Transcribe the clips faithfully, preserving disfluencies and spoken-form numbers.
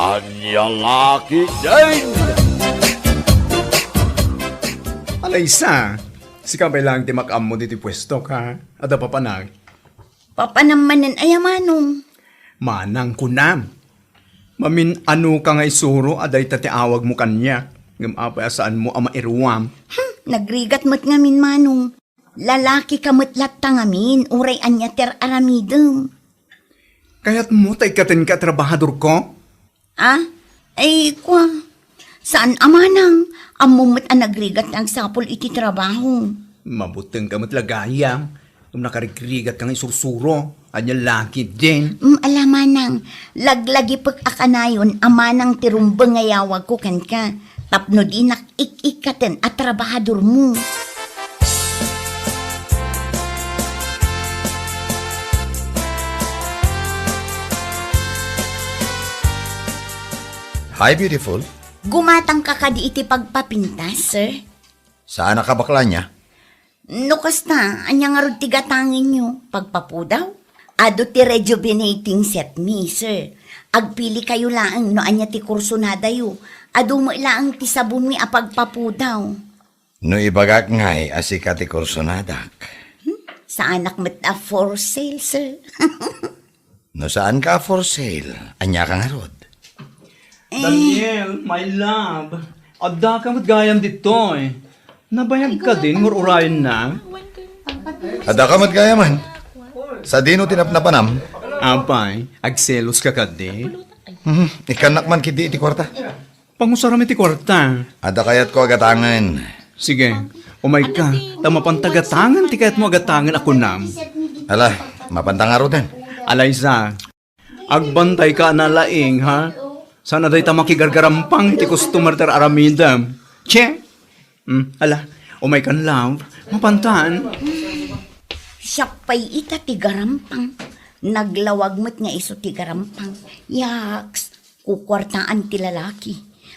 Ania la ketdin? Alaysa, sika pay laeng ti makaammo ditoy puesto ka. Adda papanak? Papanam manen aya, Manong? Manang kunam. Mamin-ano ka nga isuro a dayta ti awagmo kaniak, ngem apay a saanmo a mairuam? Hmm, nagrigat met ngamin, Manong. Lalaki ka met latta ngamin, uray ania ti ar-aramidem. Kayatmo ta ikkatenka a trabahadorko? Ah? Ay, kua. Saan a manang? Ammom met a nagrigat nga agsapul iti trabaho. Mabuteng ka met la gayam. Ngem nakarigrigat ka nga isursuro. Ania la ketdin? Mm, ala manang, laglagipek a kanayon a manang ti rumbeng nga yawagko kenka, tapno dinak ik-ikkaten a trabahadormo. Hi, beautiful. Gumatangka kadi iti pagpapintas, sir? Saan a kabakla ania? No kasta, ania ngarud ti gatangenyo? Pagpapudaw? Adu ti rejuvenating set mi, sir. Agpili kayo laeng no ania ti kursonadayo. Adu met laeng ti sabonmi a pagpapudaw. No ibagak ngay a sika ti kursonadak. Hmm? Saanak met a for sale, sir. No saanka a for sale, ania ka ngarud? Eh. Daniel, my love, adda ka met gayam ditoy. Nabayag ka din, ngur-urayenna. Adda ka met gayamen. Sadino ti napnapanam? Apay, agselos ka kadi? Hmm, ikkannak man ketdi iti kuarta. Pangusaram iti kuarta. Adda kayatko a gatangen. Sige, umayka, ta mapanta gatangen ti kayatmo a gatangen a kunam. Ala, mapanta ngaruden. Alaysa, agbantayka a nalaing, ha? Saan a dayta makigargarampang iti customer ti ar-aramidem. Che! Hmm, ala, umaykan, love. Mapantan. Siak pay ita ti garampang. Naglawag met nga isu ti garampang. Yaks, kukuartaan ti lalaki.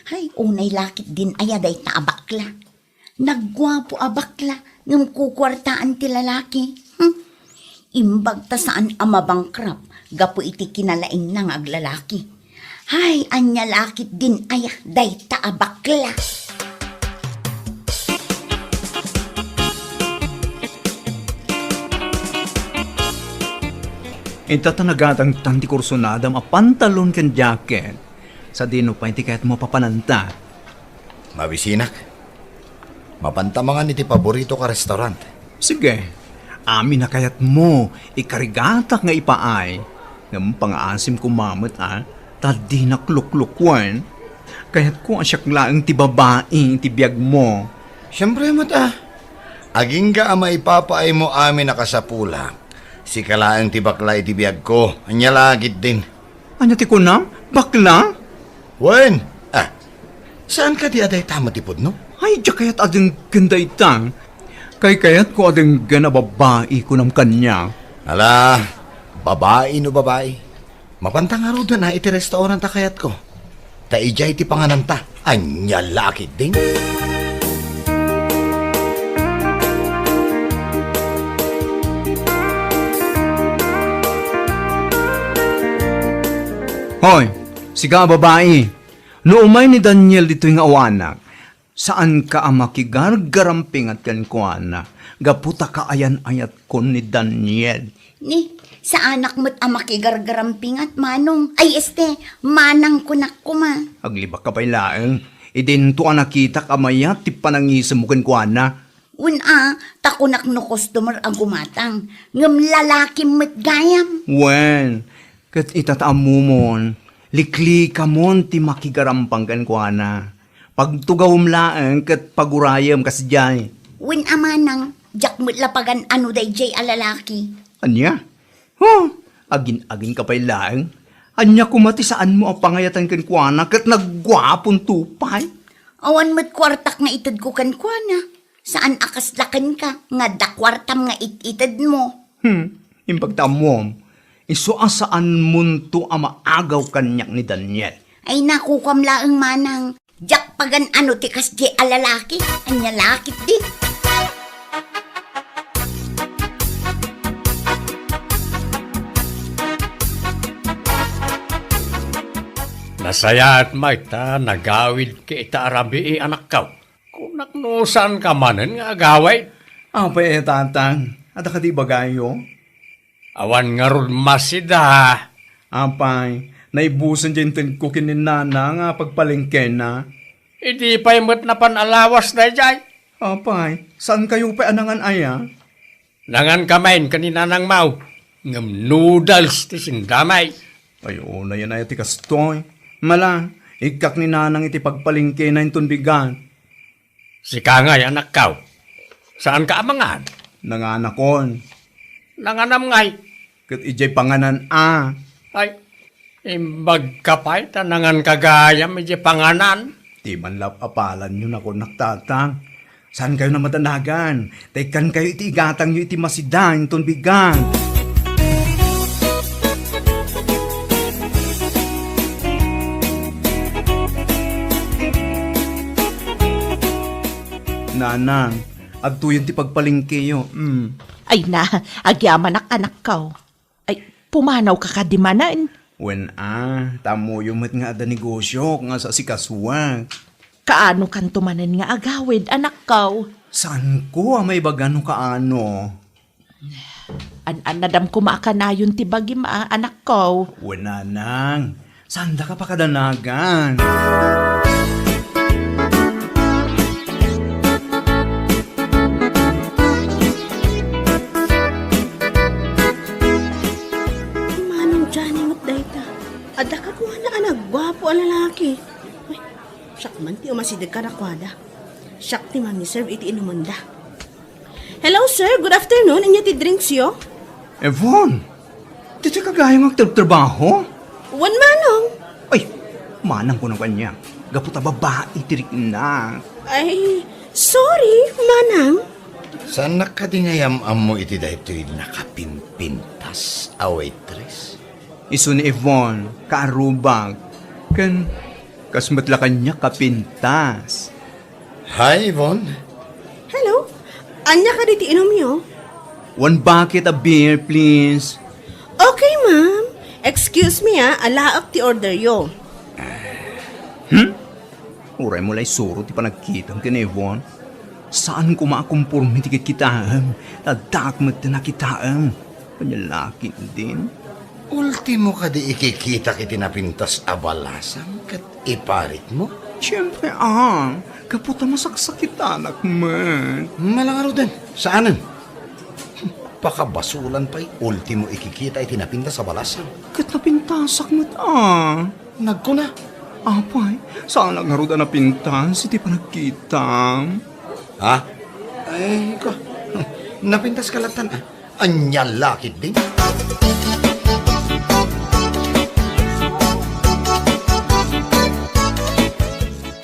Hay, unay la ketdin aya dayta a bakla. Nagguapo a bakla, ngem kukuartaan ti lalaki. Hmm. Imbag ta saan a mabankrupt gapu iti kinalaingna nga aglalaki. Hay, ania la ketdin aya dayta a bakla. Ita ta nagatangtan ti kursonadam a pantalon ken jacket. Sadino pay ti kayatmo a papananta? Mabisinak. Mapanta mangan iti paborito ka restaurant. Sige. Amin a kayatmo, ikarigatak nga ipaay. Ngem pangaasim koma met, a, ta dinak luklukuen. Kayatko a siak laeng ti babai iti biagmo. Siempre met, a. Agingga a maipapaaymo amin a kasapulak. Sika laeng ti bakla iti biagko. Ania la ketdin? Ania ti kunam? Bakla? Wen, a, saan kadi a dayta met ti pudno? Ay, diak kayat a denggen dayta. Kaykayatko a denggen a babai, kunam kaniak. Ala, babai no babai. Mapanta ngaruden a iti restaurant a kayatko. Ta idiay ti pangananta. Ania la ketdin? Hoy, sika a babai, no umay ni Daniel ditoy nga awanak, saanka a makigargarampingat kenkuana gapu ta kaayan-ayatkon ni Daniel. Ni, saanak met a makigargarampingat, manong. Ay, este, manang kunak koma. Aglibakka pay laeng. Idinto a nakitak a mayat ti panangisemmo kenkuana. Wen a, ta kunak no customer a gumatang. Ngem lalaki met gayam. Wen, ket ita ta ammomon, liklikamon ti makigarampang kenkuana. Pagtugawem laeng ket pagurayem kasdiay. Wen a manang, diak met la pagan-ano daydiay a lalaki. Ania? Huh! Agin-aginka pay laeng. Ania koma ti saanmo a pangayatan kenkuana ket nagguaponto pay? Awan met kuartak nga itedko kenkuana. Saan a kasla kenka nga adda kuartam nga it-itedmo. Hmm, imbag ta ammom, isu a saanmonto a maagaw kaniak ni Daniel. Ay, nakukuam laeng manang. Diak pagan-ano ti kasdiay a lalaki. Ania la ketdi? Nasayaat met ta nagawidka ita a rabii, anakko. Kunak no saanka manen nga agawid? Apay, Tatang, adda kadi ibagayo? Awan ngarud masida. Apay, naibusen diay intedko ken ni Nana nga pagpalengkena. Idi pay met napan a lawas daydiay. Apay, saankayo pay a nangan aya? Nanganka met ken ni Nanang Mau, ngem noodles ti sendami. Ay, unayen aya ti kastoy. Mala, ikkak ni Nanang iti pagpalengkena inton bigat. Sika ngay, anakko, saanka a mangan? Nanganakon. Nanganam ngay? Ket idiay panganan a. Ay, imbagka pay ta nanganka gayam idiay panganan. Ti manlap-apalanyo, nakunak, Tatang. Saankayo a madanagan, ta ikkankayo iti igatangyo iti masida inton bigat. Nanang, adtoyen ti pagpalengkeyo. Mm. Ay na, agyamanak, anakko. Ay, pumanawka kadi manen? Wen a, ta ammoyo met nga adda negosio nga saasikasuak. Kaanokanto manen nga agawid, anakko? Saanko a maibaga no kaano. An-annadam koma a kanayon ti bagim a, anakko. Wen, Nanang, saandaka pakadanagan. Manong Johnny met dayta. Adda kaduana a nagguapo a lalaki. Ay, siak man ti umasideg kadakuada. Siak ti mangiserve iti inumenda. Hello, sir. Good afternoon. Ania ti drinksyo? Yvonne, ditoyka gayam nga agtrabtrabaho? Wen, manong. Ay, manang kunak kaniak. Gapu ta babai ti riknak. Ay, sorry, manang. Saannak kadi nga yam-ammo iti daytoy nakapimpintas a waitress? Isu ni Yvonne, kaarrubak. Ken kas met la kaniak kapintas. Hi, Yvonne. Hello? Ania kadi ti inumyo? One bucket of beer, please. Okay, ma'am. Excuse me, ah. Alaek ti orderyo. Hmm? Uray mo la isuro ti panagkitam ken Yvonne. Saan koma a komporme ti kitkitaem, ta addaak met ti nakitaem. Ania la ketdin? Ultimo kadi ikikitak iti napintas a balasang ket iparitmo? Siempre, ah, gapu ta masaksakitanak met. Malangaruden, saanen. Pakabasulan pay, ultimo ikikita iti napintas a balasang. Ket napintasak met, ah. Nagkuna. Apay, saanak ngarud a napintas iti panagkitam. Ha? Ay, ko. Napintaska lattan, ah. Ania la ketdin?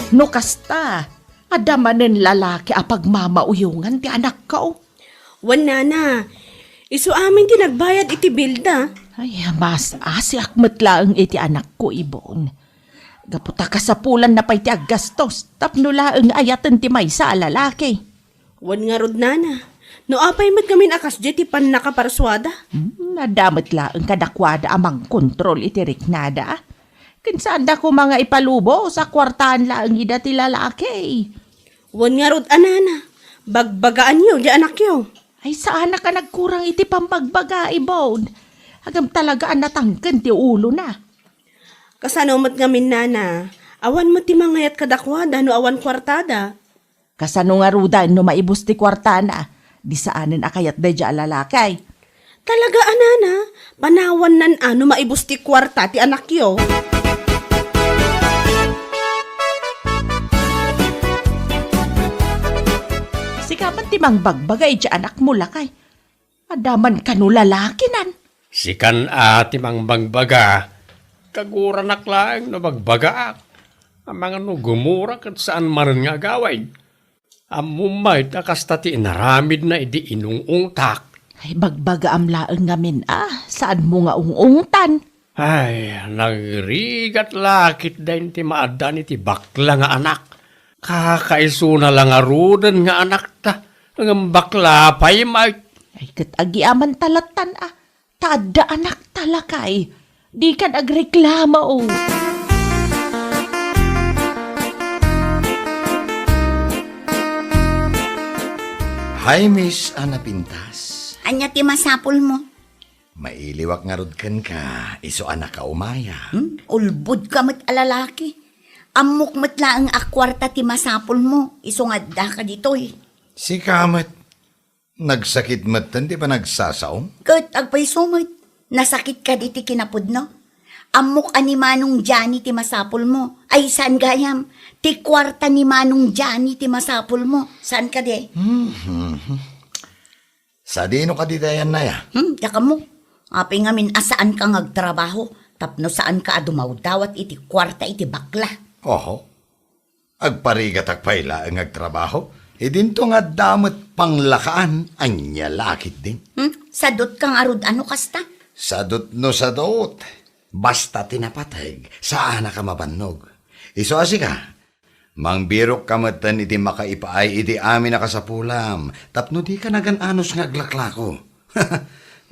No kasta, adda manen lalaki a pagmamauyongan ti anakko? Wen, nana, isu amin ti nagbayad iti bilda. Ay, mas asiak met laeng iti anakko, Ibon. Gapu ta kasapulanna pay ti aggastos tapno laeng ayaten ti maysa a lalaki. Wen ngarud, nana, no apay met ngamin a kasdiay ti pannakaparsuada? Hmm, adda met laeng kadakuada a mangkontrol iti riknada. Ken saanda koma nga ipalubos a kuartaan laeng ida ti lalaki. Wen ngarud a, nana, bagbagaanyo diay anakyo. Ay, saanak a nagkurang iti pambagbaga, Ibon. Ngem talaga a natangken ti ulona. Kasano met ngamin, nana? Awan met ti mangayat kadakuada no awan kuartada. Kasano ngaruden no maibus ti kuartana? Di saanen a kayat daydiay a lalaki. Talaga a, nana, panawannan a no maibus ti kuarta ti anakyo. Sika met ti mangbagbaga iti anakmo, lakay. Adda man kano lalakinan. Sikan a ti mangbagbaga, kaguranak laeng no bagbagaak. Amangan no gumura ket saan manen nga agawid. Ammom met a kasta ti inaramidna idi inung-ungtak. Ay, bagbagaam laeng ngamin a, saanmo nga ung-ungtan. Ay, nagrigat la ketdin ti maaddaan iti bakla nga anak. Kakaisuna la ngaruden nga anakta, ngem bakla pay met. Ay, ket agyamankon ta lattan a, ta adda anakta, lakay. Dikan agreklamo. Ay, Miss Ana Pintas. Ania ti masapulmo? Mailiwak ngarud kenka, isu a nakaumaya. Hmm? Ulbodka met a lalaki. Ammok met laeng a kuarta ti masapulmo, isu nga addaka ditoy. Sika met, nagsakit metten ti panagsasaom? Ket agpayso met, nasakit kadi ti kinapudno? Ammok a ni Manong Johnny ti masapulmo. Ay, saan gayam? Ti kuarta ni Manong Johnny ti masapulmo. Saan kadi? Mhm. Sadino kadi ti ayanna, ya? Hmm, diak ammo. Apay ngamin a saanka nga agtrabaho tapno saanka a dumawdawat iti kuarta iti bakla? Oho. Agparigatak pay laeng nga agtrabaho. Idinto nga adda met panglakaan, ania la ketdin? Hmm? Sadutka ngarud a no kasta? Sadut no sadut. Basta ti napateg, saanaka mabannog. Isu a sika, mangbirokka metten iti makaipaay iti amin a kasapulam, tapno dika nagan-anos nga aglaklako.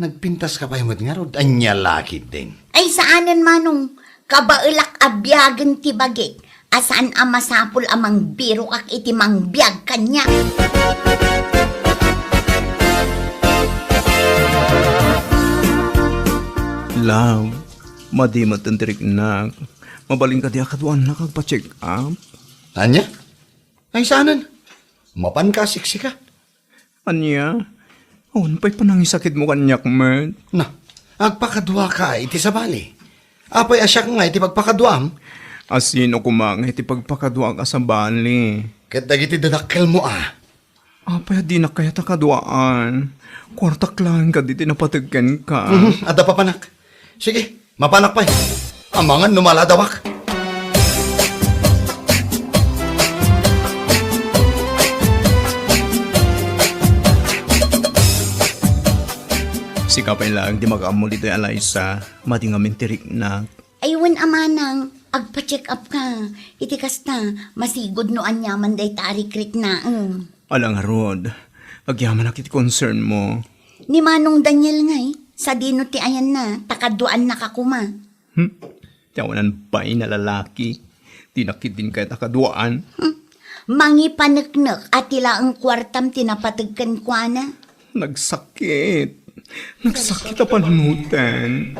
Nagpintaska pay met ngarud, ania la ketdin? Ay, saanen, Manong. Kabaelak a biagen ti bagik a saan a masapul a mangbirokak iti mangbiag kaniak. Love, madi met ti riknak. Mabalin kadi a kaduaannak agpa-check up? Ania? Ay, saanen. Mapanka a siksika. Ania? Awan pay panangisakitmo kaniak met. Na, agpakaduaka iti sabali. Apay a siak nga iti pagpakaduam? A sino koma nga iti pagpakaduak a sabali? Ket dagiti dadakkelmo a. Apay a dinak kayat a kaduaan? Kuartak laeng kadi ti napateg kenka. Mhm, adda papanak. Sige, mapanak pay. Amangan no maladawak. Sika pay laeng ti makaammo ditoy, Alaysa. Madi ngamin ti riknak. Ay, wen a manang, agpa-check up ka. Iti kasta, masigud no aniaman dayta a rikriknaem. Ala ngarud, agyamanak iti concern mo. Ni Manong Daniel ngay, sadino ti ayanna, ta kaduaannaka koma? Hmm? Ti awanan bain a lalaki, dinak ketdin kayat a kaduaan. Hmm? Mangipaneknek a ti laeng kuartam ti napateg kenkuana. Nagsakit. Nagsakit a panunoten.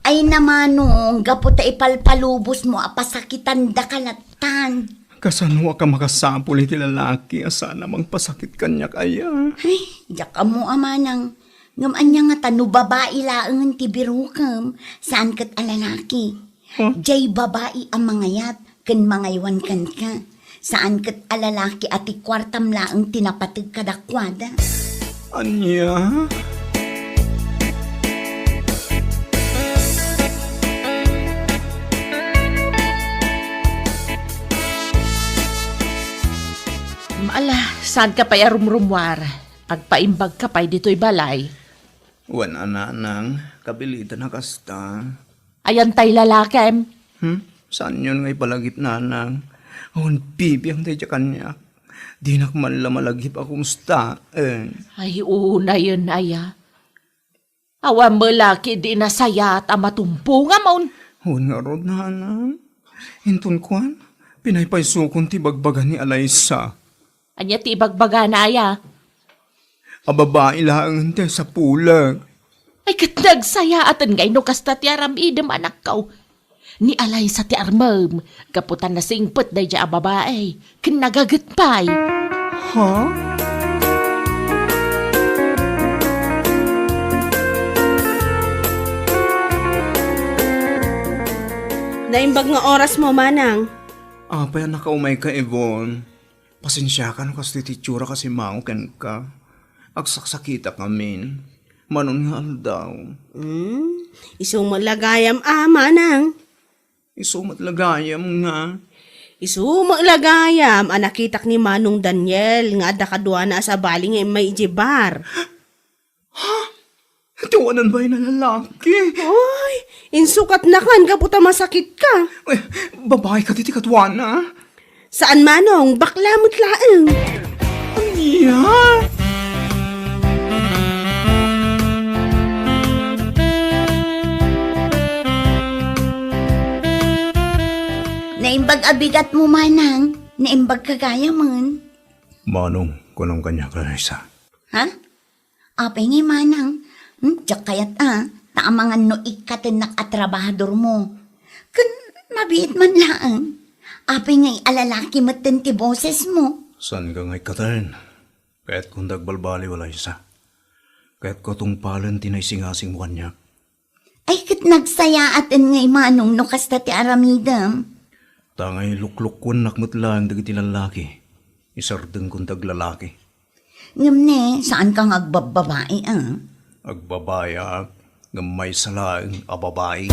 Ay na, Manong, gapu ta ipalpalubosmo a pasakitandaka lattan. Kasanoak a makasapul iti lalaki a saan a mangpasakit kaniak aya? Ay, diak ammo a manang. Ngem ania ngata no babai laengen ti birokem, saan ket a lalaki? Huh? Diay babai a mangayat ken mangaywan kenka. Saan ket a lalaki a ti kuartam laeng ti napateg kadakuada. Ania? Ala, saanka pay a rumrumuar? Agpaimbagka pay ditoy balay. Wen a, nanang, kabilitan a kasta. Ayan tay lalakem? Hmm? Saanyon nga ipalagip, nanang? Awan bibiang dayta kaniak. Dinak man la malagip a kumusta, eh. Ay, unayen aya. Awan met la ketdi nasayaat a matumpongamon. Wen ngarud, nanang. Inton kuan, pinaypaysokon ti ibagbaga ni Alaysa. Ania ti ibagbagana aya? A babai laeng ti sapulek. Ay, ket nagsayaaten ngay no kasta ti aramidem, anakko. Ni Alaysa ti armem, gapu ta nasingpet daydiay a babai, ken nagaget pay. Ha? Naimbag nga orasmo, manang. Apay a nakaumayka, Yvonne? Pasensiaka no kastoy ti itsuraka a simmango kenka. Agsaksakitak ngamin. Manon nga aldaw. Hmm? Isu met la gayam a, manang. Isu met la gayam nga. Isu met la gayam a nakitak ni Manong Daniel nga adda kaduana a sabali nga immay idiay bar. Ha? Ti awanan bain a lalaki? Ay, insukatnakan gapu ta masakitka. Eh, babai kadi ti kaduana? Saan, manong, bakla met laeng. Ania? Naimbag a bigatmo, manang. Naimbag ka gayamen. Manong, kunam kaniak, Clarissa. Ha? Apay ngay manang? Hmm, diak kayat a, ta amangan no ikkatennak a trabahadormo. Ken mabiit man laeng. Apay ngay a lalaki metten ti bosesmo? Saan ka nga ikkaten? Kayatko nga agbalbaliw, Eliza. Kayatko a tungpalen ti naisingasingmo kaniak. Ay, ket nagsayaaten ngay manong no kasta ti aramidem. Ta ngay luklukkuennak met laeng dagiti lallaki. Isardengko nga aglalaki. Ngem ne, saanka nga agbabbabai, a? Agbabaiak, ngem maysa laeng a babai.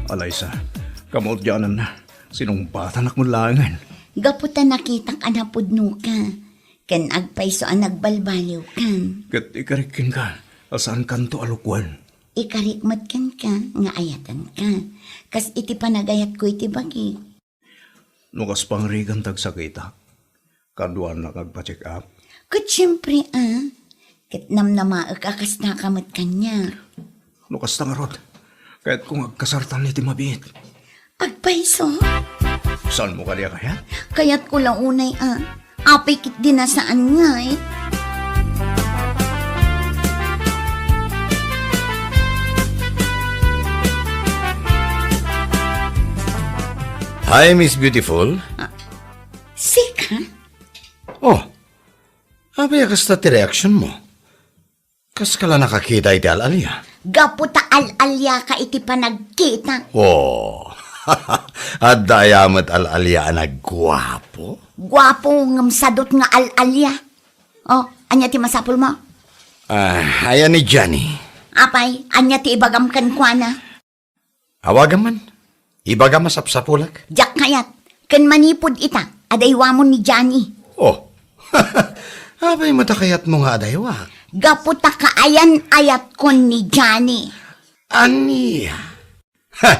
Alaysa, kamaudiananna, sinungbatanak met laengen. Gapu ta nakitak a napudnoka, ken agpayso a nagbalbaliwkan. Ket ikarik kenka a saankanto a lukuen. Ikarik met kenka nga ayatenka, kas iti panagayatko iti bagi. No kas pangrigan ta agsakitak, kaduanak agpa-check up. Ket siempre, a. Ket namnamaek a kastaka met kaniak. No kasta ngarud, kayatko nga agkasartan iti mabiit. Agpayso? Saanmo kadi a kayat? Kayatko la unay, a. Apay ket di nasaan ngay. Hi, Miss Beautiful. Ah, sika? Oh, apay a kasta ti reaksionmo? Kaska la nakakita iti al-alia? Gapu ta al-aliaka iti panagkita. Oh, adda aya met al-alia a nagguapo? Guapo ngem sadut nga al-alia. Oh, ania ti masapulmo? Ah, aya ni Johnny. Apay, ania ti ibagam kenkuana? Awagam man. Ibagam a sapsapulak. Diak kayat. Ken manipud ita, adaywamon ni Johnny. Oh. Apay met a kayatmo nga adaywak? Gapu ta kaayan-ayatkon ni Johnny. Ania? Ha?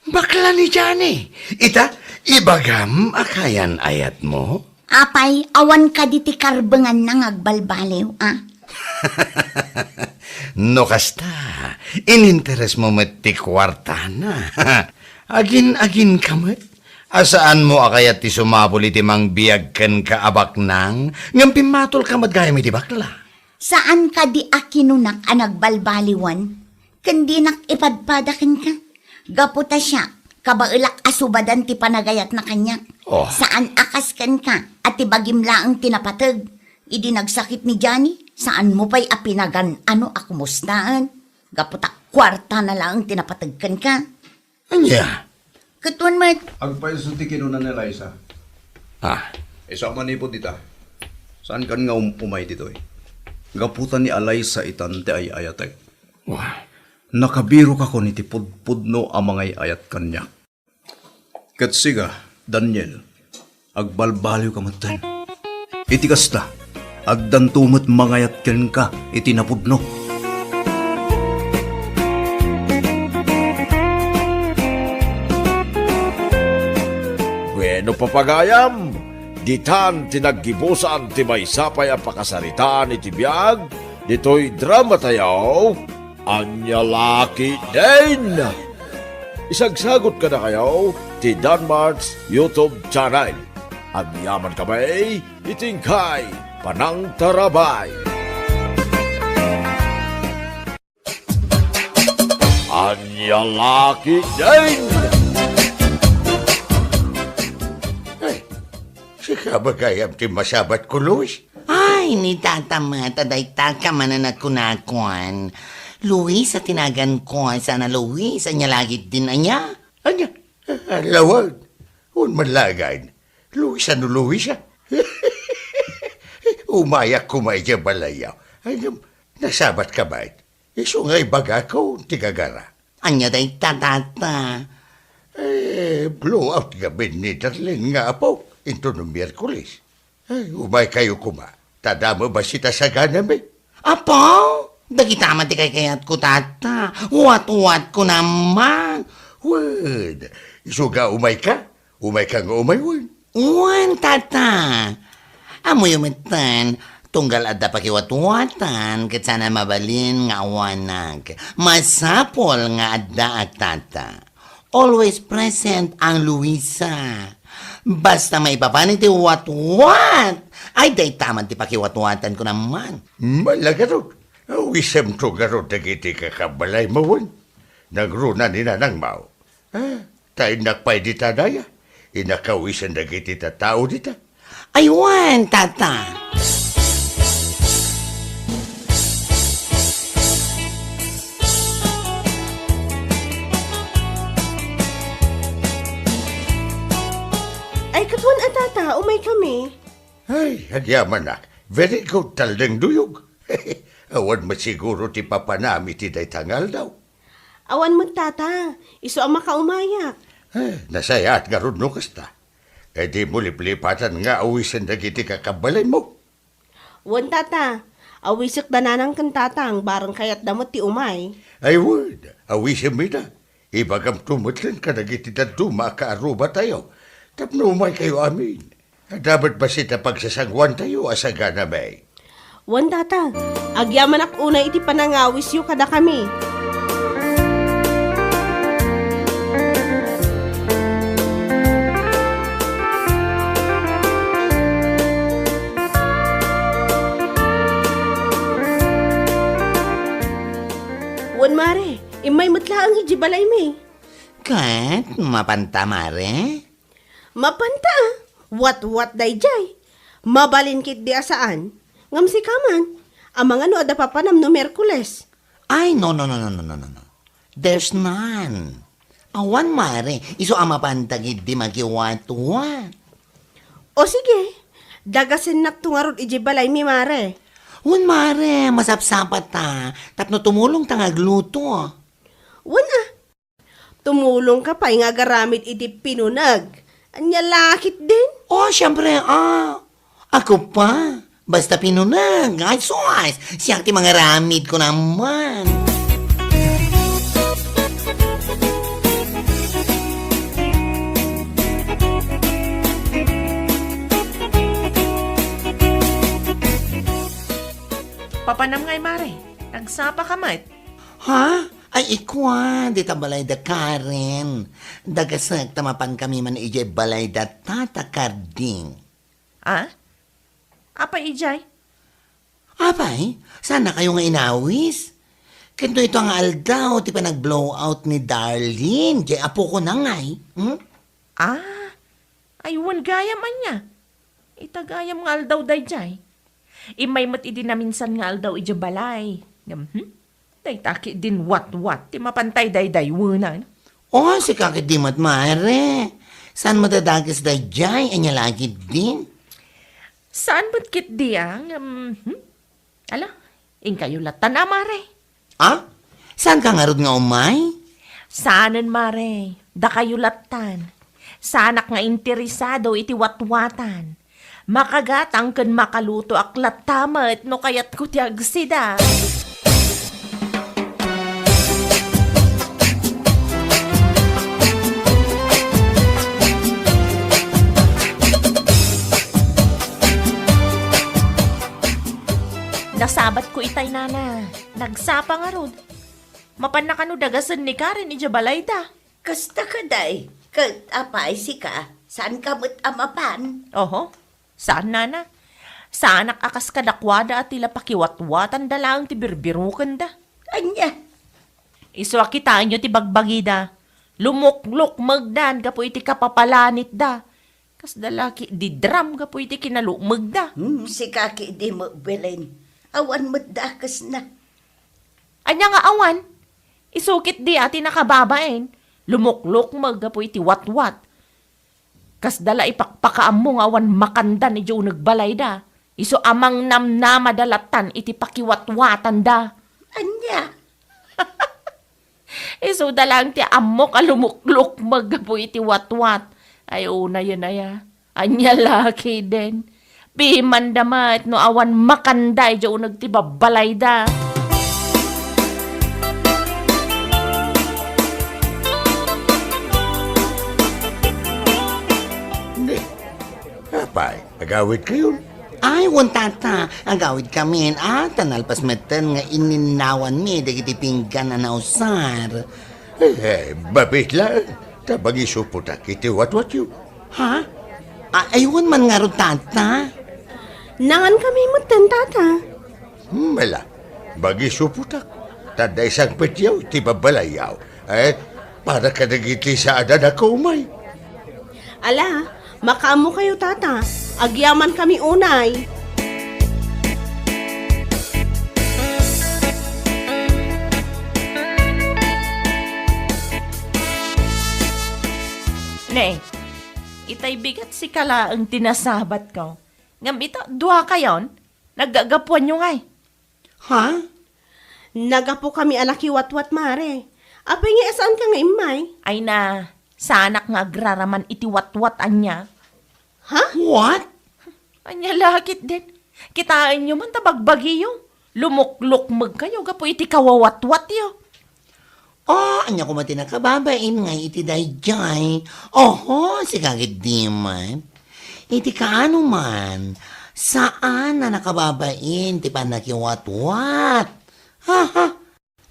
Bakla ni Johnny. Ita, ibagam a kaayan-ayatmo? Apay, awan kadi ti karbenganna nga agbalbaliw, a? No kasta, ininteresmo met ti kuartana. Agin-aginka met. A saanmo a kayat ti sumapul iti mangbiag kenka a baknang, ngem pimmatolka met gayam iti bakla. Saan kadi a kinunak a nagbalbaliwan? Ken dinak ipadpada kenka. Gapu ta siak, kabaelak a subadan ti panagayatna kaniak. Oh. Saan a kas kenka, a ti bagim laeng ti napateg. Idi nagsakit ni Johnny, saanmo pay a pinagan-ano a kumustaen. Gapu ta kuartana laeng ti napateg kenka. Ania? Ket wen met. Agpayso ti kinuna ni Eliza. Ah. Isu a manipud ita, saankan nga um-, umay ditoy. Gapu ta ni Eliza itan ti ay-ayatek. Wah. Nakabirokakon iti pudpudno a mangay-ayat kaniak. Ket sika, Daniel, agbalbaliwka metten. Iti kasta, addanto met mangayat kenka iti napudno. Bueno, papagayam, ditan ti naggibusan ti maysa pay a pakasaritaan iti biag ditoy dramatayo. Ania la ketdin? Isagsagot kadakayo ti Danmart's YouTube channel. Agyamankami iti inkay panangtarabay. Ania la ketdin? Ay, sika ba gayam ti masabatko, Luis? Ay, ni Tata met, a dayta ka manen a kunakuan. Luis a ti naganko, saan a Luis, ania la ketdin ania? Ania? Ah, lawen. Wen man laeng. Luis a no Luis a. Umayak koma idiay balayyo. Ay, ngem, nasabatka met. Isu nga ibagakon ti gagara. Ania dayta, Tata? Eh, blow out ngamin ni Darlene nga apo, inton no Miyerkules. Ay, umaykayo koma. Ta adda met bassit a saganami. Apo? Dagita man ti kaykayatko, tata. Watwatko naman. Wen, isu nga umayka? Umayka nga umay, wen? Wen, tata. Ammoyo metten, tunggal adda pakiwatwatan, ket saan a mabalin nga awanak. Masapul nga addaak, tata. Always present ang Luisa. Basta maipapan iti watwat, ay dayta man ti pakiwatwatanko naman. Malagarod, awisemto ngarud dagiti kakabalaymo, wen? Nangruna ni nanangmo. Ah, ta innak pay dita daya, innak awisen dagiti tattao dita. Ay wen, tata. Ay, ket wen a, tata, umaykami. Ay, agyamanak. Very good, taldeng duyog. Awan met siguro ti papanam iti dayta nga aldaw. Awan met, tata. Isu a makaumayak. Eh, nasayaat ngarud no kasta. Eh, dimo liplipatan nga awisen dagiti kakabalaymo. Wen, tata. Awisek da nanang ken tatang, bareng kayatda met ti umay. Ay, wen, awisemmi da. Ibagamto metten kadagiti dadduma a kaarrubatayo tapno umaykayo amin. Adda met bassit a pagsasangoantayo a saganami. Wen, tata, agyamanak unay iti panangawisyo kadakami. Wen, mare, immay met laeng idiay balaymi. Ket, mapanta, mare? Mapanta, a. Watwat daydiay. Mabalin ketdi a saan. Ngem sika man, amangan no adda papanam no Miyerkules. Ay, no, no, no. There's none. Awan, mare. Isu a mapanta ketdi makiwatwat. O sige, dagasennakto ngarud idiay balaymi, mare. Wen, mare, masapsapata. Tapno tumulongta nga agluto. Wen, a. Tumulongka pay nga agaramid iti pinuneg. Ania la ketdin? Oh, siempre, a. Ako pa. Basta pinuneg. Ay, sus! Siak ti mangaramidko naman. Papanam ngay, mare? Nagsapaka met? Ha? Ay, ikua, dita balayda Karen. Dagasek ta mapankami man idiay balayda Tata Carding. A? Apay idiay? Apay, saannakayo nga inawis? Ket no ita nga aldaw ti panag-blow out ni Darlene, diay apokona ngay, hmm? A? Ay, wen gayam ania. Ita gayam nga aldaw daydiay. Immay met idi naminsan nga aldaw idiay balay. Ngem, hmm? Dayta ketdin watwat ti mapantay daydaywenan. Oh, sika ketdi met, mare. Saan met a dagas daydiay? Ania la ketdin? Saan met ketdi, a? Ngem, hmm? Ala, inkayo lattan a, mare. A? Saanka ngarud nga umay? Saanen, mare. Dakayo lattan. Saanak nga interesado iti watwatan. Makagatang ken makalutoak latta met no kayatko ti agsida. Nasabatko itay, nana. Nagsapa ngarud. Mapanna kano dagasen ni Karen idiay balayda? Kasta kadi, ket apay sika, saanka met a mapan? Oho, saan, nana. Saanak a kas kadakuada a ti la pakiwatwatanda laeng ti birbirokenda. Ania? Isu a kitaenyo ti bagbagida. Lumuklukmegdan gapu iti kapapalanitda. Kasda la ketdi drum gapu iti kinalukmegda. Hmm, sika ketdi met, Belen. Awan met dakesna. Ania nga awan? Isu ketdi a ti nakababain. Lumuklukmeg gapu iti watwat. Kasda la ipakpakaammo nga awan makandan idiay uneg balayda. Isu a mangnamnamada lattan iti pakiwatwatanda. Ania? Isuda laeng ti ammok a lumuklukmeg gapu iti watwat. Ay, unayen aya. Ania la ketdin? Pimanda met no awan makanda idiay uneg ti babbalayda. Apay, agawidkayon? Ay, wen, tata, agawidkamin, a, ta nalpas metten nga inninnawanmi dagiti pinggan a nausar. Eh, eh, babit laeng, ta bangisupotak iti watwatyo. Ha? A-, ay, wen man ngarud, tata. Nangankami metten, tata. Hmm, ala, bangisupotak, ta adda isangpetyo ti babbalayyo. Eh, para kadagiti saan a nakaumay. Ala, makaammokayo, tata. Agyamankami unay. Ne, itay bigat sika laeng ti nasabatko. Ngem ita, duakayon, naggagapuanyo ngay. Ha? Nagapokami a nakiwatwat, mare. Apay nga saanka nga immay? Ay na, saanak nga agraraman iti watwat, ania? Ha? What? Ania la ketdin? Kitaenyo man ta bagbagiyo. Lumuklukmegkayo gapu iti kawawatwatyo. Oh, ania koma ti nakababain ngay iti daydiay? Oho, sika ketdi man. Iti kaano man, saan a nakababain ti pannakiwatwat. Haha.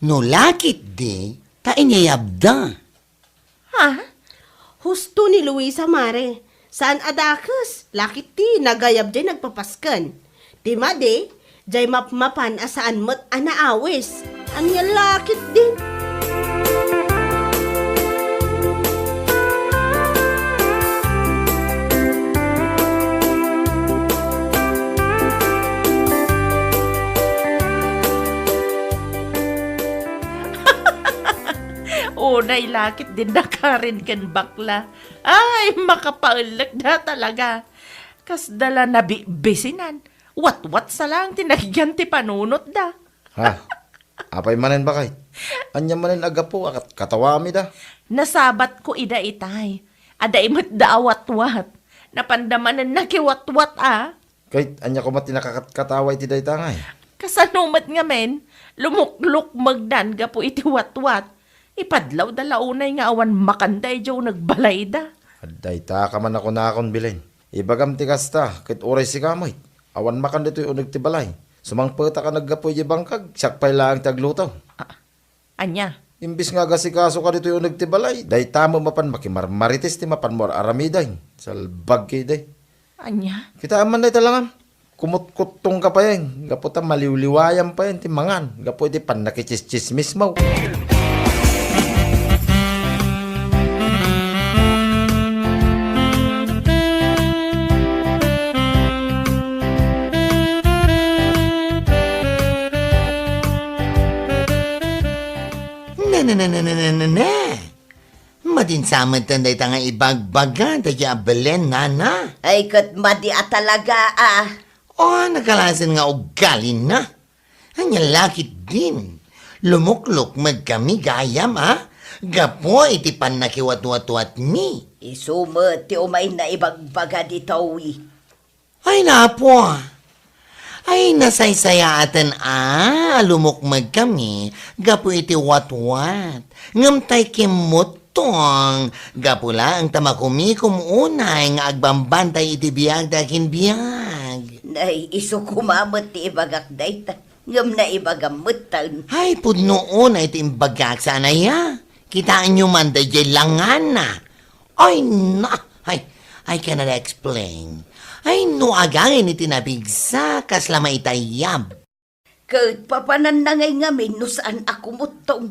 No la ketdi, ta inyayabda. Ha? Husto ni Luisa, mare. Saan a dakes, la ketdi nagayab jay nagpapasken. Ti madi, jay mapmapan a saan met a naawis. Ania la ketdin? Unay la ketdin nakarin ken bakla. Ay, makapaellekda talaga. Kasda la nabibisinan. Watwat sa laeng ti nagyan ti panunotda. Ha? Apay manen, baket? Ania manen a gapu a kat-, katawamida? Nasabatko ida itay. Adda imetda a watwat. Napanda manen nakiwatwat a. Ket ania koma ti nakakatkatawa iti dayta ngay? Kasano met ngamin, lumuklukmegdan gapu iti watwat. Ipadlawda la unay nga awan makanda idiay uneg balayda. Adda ita ka man a kunakon, Belen. Ibagam ti kasta, ket uray sika met, awan makan ditoy uneg ti balay. Sumangpetak a naggapu idiay bangkag, siak pay laeng ti agluto. Ah, ania? Imbes nga agasikasoka ditoy uneg ti balay, dayta met mapan makimarmarites ti mapanmo ar-aramiden. Salbag ketdi. Ania? Kitaem man dayta langam. Kumutkuttongka payen, gapu ta maliwliwayam payen ti mangan, gapu iti pannakitsistsismismo. Ne, ne, ne, ne, ne, ne, ne, ne. Madinsa metten dayta nga ibagbaga daydiay a Belen, nana. Ay, ket madi a talaga, a. O, nakalasen nga ugalina. Ania la ketdin? Lumuklukmegkami gayam, a? Gapu iti pannakiwatwatwatmi. Isu met ti umay naibagbaga ditoy. Ay, napo. Ay, nasaysayaaten a, a lumukmegkami gapu iti watwat. Ngem tay kimmuttong, gapu laeng ta makumikom unay nga agbambantay iti biag ti akinbiag. Nay, isu koma met ti ibagak dayta. Ngem naibagam metten. Ay, pudno unay ti imbagak, saan aya? Kitaenyo man daydiay langanna. Ay, na! Ay, I cannot explain. Ay, no agangin iti napigsa, kasla maitayab. Ket papananna ngay ngamin no saan a kumuttong.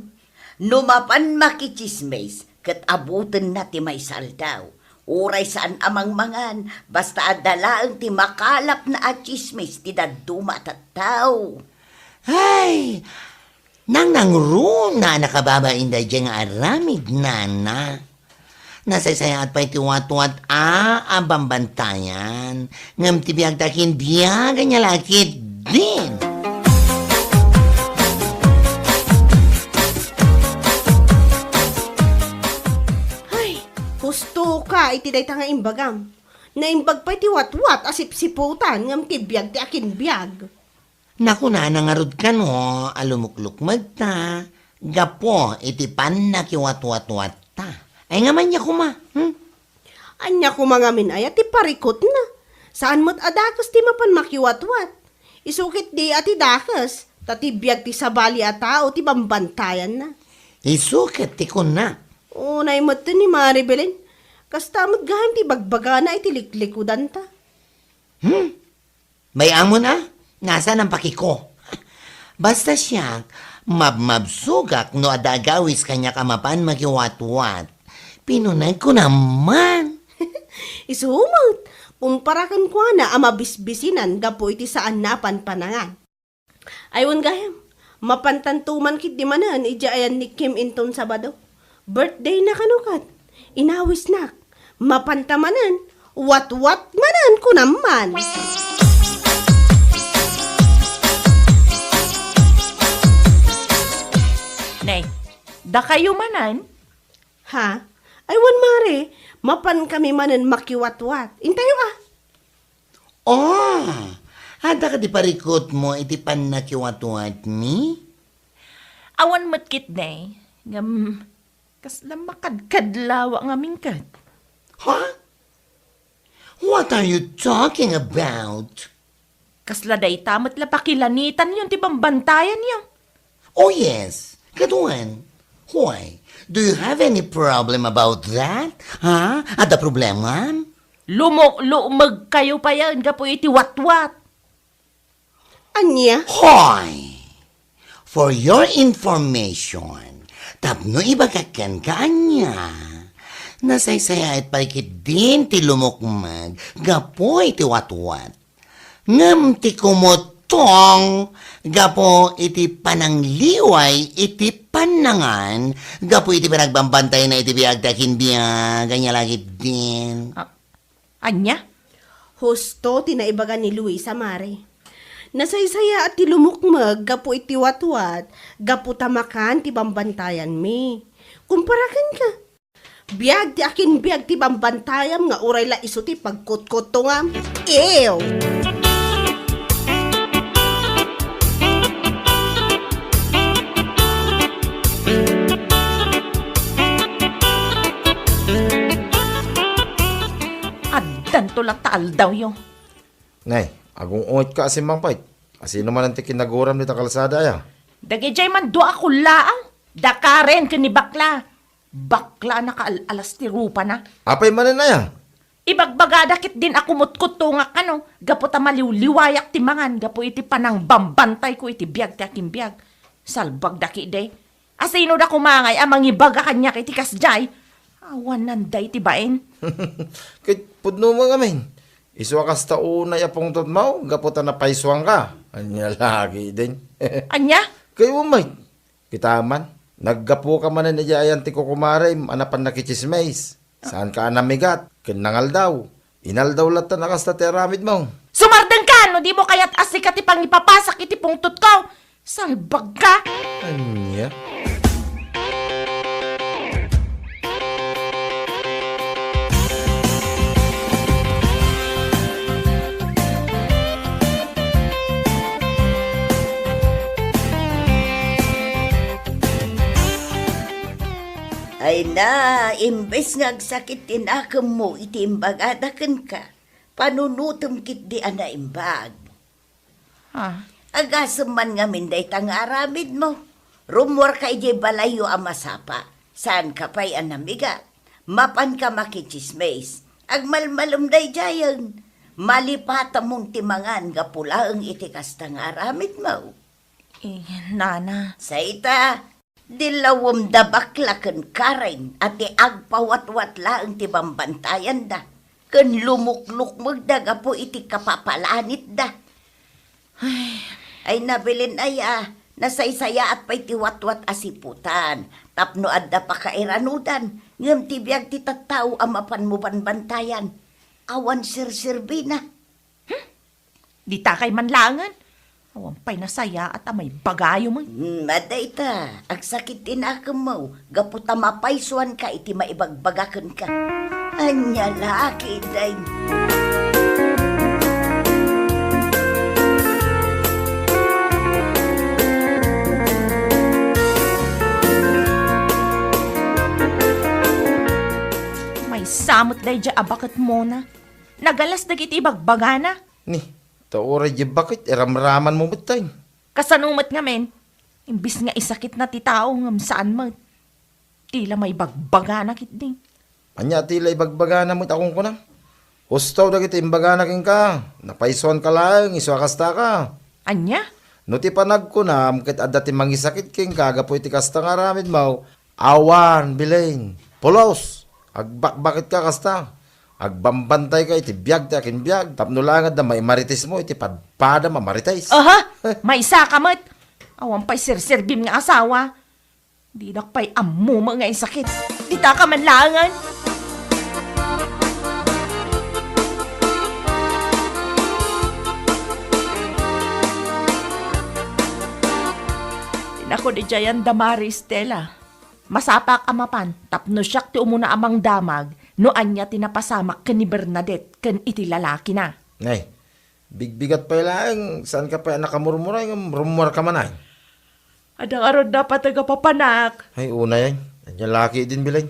No mapan makitsismis, ket abutenna ti maysa aldaw. Uray saan a mangmangan, basta adda laeng ti makalapna a tsismis ti dadduma a tattao. Ay, nangnangruna a nakababain daydiay nga aramid, nana. Nasaysayaat pay ti watwat a, a bambantayan. Ngem ti biag ti akinbiag, ania la ketdin. Ay, husto ka iti dayta nga imbagam. Naimbag pay ti watwat a sipsiputan ngem ti biag ti akinbiag. Nakunana ngarud kano a lumuklukmegta gapu iti pannakiwatwatwatta. Ay, ngem ania koma, hmm? Ania koma ngamin aya ti parikutna? Saan met a dakes ti mapan makiwatwat. Isu ketdi a ti dakes, ta ti biag ti sabali a tao ti bambantayanna. Isu ket ti kunna. Unay met ni Mari Belen. Kasta met gayam ti bagbagana iti liklikudanta. Hmm? May amon a? Nasaan ang pakiko? Basta siak, mabmabsogak no adda agawis kaniak a mapan makiwatwat. Pinunegko naman. Isu met, kumpara kenkuana a mabisbisinan gapu iti saanna a panpanangan. Ay, wen gayam, mapantanto man ketdi manen idiay ayan ni Kim inton Sabado. Birthday na kano ket, inawisnak. Mapanta manen, watwat manen kunam man. Nay, dakayo manen? Ha? Ay, wen, Mare, mapan kami manen makiwatwat. Intayo, ah. Oh, adda kadi parikutmo iti pannakiwatwatmi? Awan met ketdi, ngem kasla makadkadlawa ngamin ket. Ha? What are you talking about? Kasla dayta met la pakilanitanyo ti bambantayanyo. Oh, yes. Kaduan. Why? Do you have any problem about that? Ha? Adda problemam? Lumuklummegkayo payen gapu iti watwat. Ania? Hoy! For your information, tapno ibagak kenka ania, nasaysayaat pay ketdin ti lumukmeg gapu iti watwat. Ngem ti kumutong gapu iti panangliway iti pannangan, gapu iti panagbambantayan iti biag ti akinbiag, ania la ketdin. Ah, ania? Husto ti naibaga ni Luisa, Mare. Nasaysayaat ti lumukmeg gapu iti watwat, gapu ta makan ti bambantayanmi. Kumpara kenka, biag ti akinbiag ti bambantayam nga uray la isu ti pagkutkuttongam. Ew! Addanto latta aldawyo. Nay, agung-ungetka a simmangpet. Asino manen ti kinaguram dita kalsada aya? Dagidiay man dua a kullaang. Da Karen ken ni Bakla. Bakla a nakaal-alas ti rupana. Apay manen aya? Ibagbagada ketdin a kumutkuttongak kano, gapu ta maliwliwayak ti mangan gapu iti panangbambantayko iti biag ti akinbiag. Salbagda ketdi. Asino da koma ngay a mangibaga kaniak iti kasdiay? Awanan dayta bain. Ket pudno met ngamin. Isu a kasta unay a pungtotmo, gapu ta napaysuanka. Ania la ketdin? Ania? Kayatmo met. Kita man, naggapuka manen idiay ayan ti kukumarem a napan nakitsismis. Saanka a namigat ken nangaldaw. Inaldaw latta a kasta ti aramidmo. Sumardengka no dimo kayat a sika ti pangipapasak iti pungtotko. Salbagka! Ania? Ay na, imbes nga agsakit ti nakemmo iti imbagada kenka, panunotem ketdi a naimbag. Ah. Agasem man ngamin dayta nga aramidmo. Rummuarka idiay balayyo a masapa. Saanka pay a namigat. Mapanka makitsismis. Agmalmalem daydiayen. Malipatamon ti mangan gapu laeng iti kasta nga aramidmo. Eh, nana. Sayta, Dilawem da Bakla ken Karen a ti agpawatwat laeng ti bambantayanda, ken lumuklukmegda gapu iti kapapalanitda. Ay. Ay, nabilin aya, nasaysayaat pay ti watwat a siputan, tapno adda pakairanudan, ngem ti biag ti tattao a mapanmo banbantayan, awan serserbina. Hmm? Ditakay man laengen. Awan pay nasayaat a maibagayo met. Hmm, adda ita, agsakit ti nakemmo, gapu ta mapaysuanka iti maibagbaga kenka. Ania la ketdin? Maysa a met daydiay a baketmona. Nagalas dagiti ibagbagana. Ni, ta uray diay baket, iramramanmo met tay. Kasano met ngamin? Imbis nga isakitna ti tao ngem saan met. Ti la maibagbagana ketdi. Ania ti la ibagbagana met a kunkunam? Husto dagiti imbagana kenka. Napaysuanka laeng isu a kastaka. Ania? No ti panagkunam ket adda ti mangisakit kenka gapu iti kasta nga aramidmo, awan, Belen. Pulos! Agbakbaketka kasta. Agbambantayka iti biag ti akinbiag tapno laeng adda maimaritesmo iti padpadam a marites. Aha! Maysaka met! Awan pay serserbim nga asawa. Dinak pay ammo nga isakit. Ditaka man laengen. Inako di jayan da Mari Stella. Masapak a mapan tapno siak ti umuna a mangdamag no ania ti napasamak ken ni Bernadette ken iti lalakina. Nay, bigbigat pay laeng, saanka pay a nakamurmuray ngem rummuarka man ay. Adda ngarud napateg a papanak. Ay, unay ay. Ania laki din, Belen.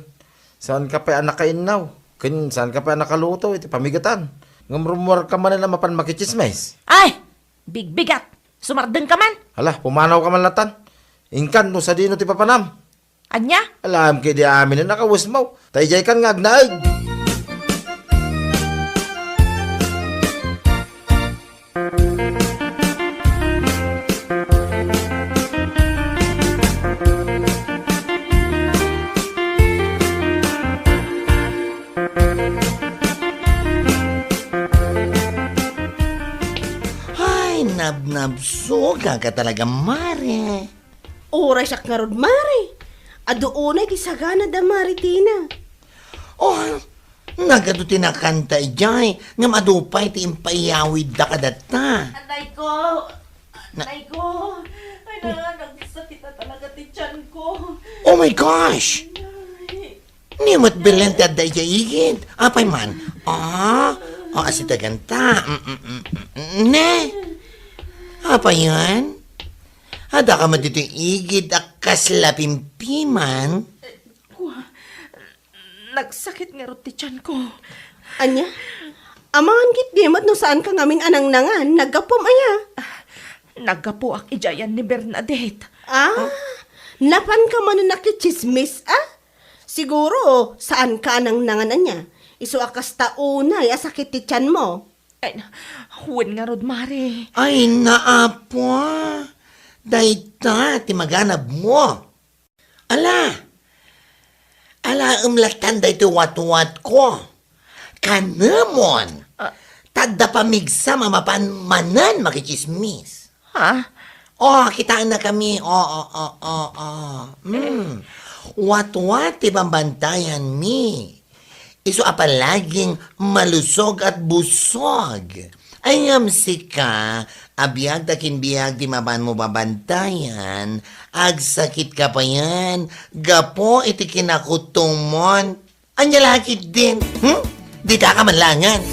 Saanka pay a nakainnaw. Ken saanka pay a nakaluto iti pamigatan. Ngem rummuarka manen a mapan makitsismis. Ay! Bigbigat! Sumardengka man! Hala, pumanawka man latan. Inkan no sadino ti papanam. Ania? Alam kay di amin a nakawesmaw. Ta idiay kan nga agnaed. Ay, nabnabsogak talaga, Mare. Uray siak ngarud, Mare. Adu unay ti sagana da Mare Tina. Oh, nagadu ti nakanta idiay, ngem adu pay ti impaiyawidda kadatta. Anay ko! Na- Anay ko! Ay na, nagsakit na talaga ti tiyan ko. Oh my gosh! Ay. Ni met Belen ti adda idiay igid. Apay man? Ah, oh, asitaganta. Mm, mm, mm, mm, ne? Apay yan? Adda ka met ditoy igid a kasla pimpiman? Kua, nagsakit ngarud ti tiyan ko. Ania? Amangan ketdi met no saanka ngamin a nangnangan, naggapuam aya? Ah, naggapuak idiayan ni Bernadette. Ah, napanka manen a kitsismis, ah? Siguro, saanka a nangnangan ania? Isu a kasta unay a sakit ti tianmo. Ay, wen ngarud, Mare. Ay, naapo. Dayta ti maganabmo. Ala! Alaem latan daytoy watwatko. Kanemon! Ah. Ta adda pamigsam a mapan manen makitsismis. Ha? Oh, kitaennakami. Oh, oh, oh, oh, oh. Mm. Watwat ti bambantayanmi. Isu a palaging malusog at busog. Ay ngem sika, a biag ta kinbiag ti mapanmo babantayan, agsakitka payen gapu iti kinakutomon. Ania la ketdin? Hmm? Ditaka man laengen.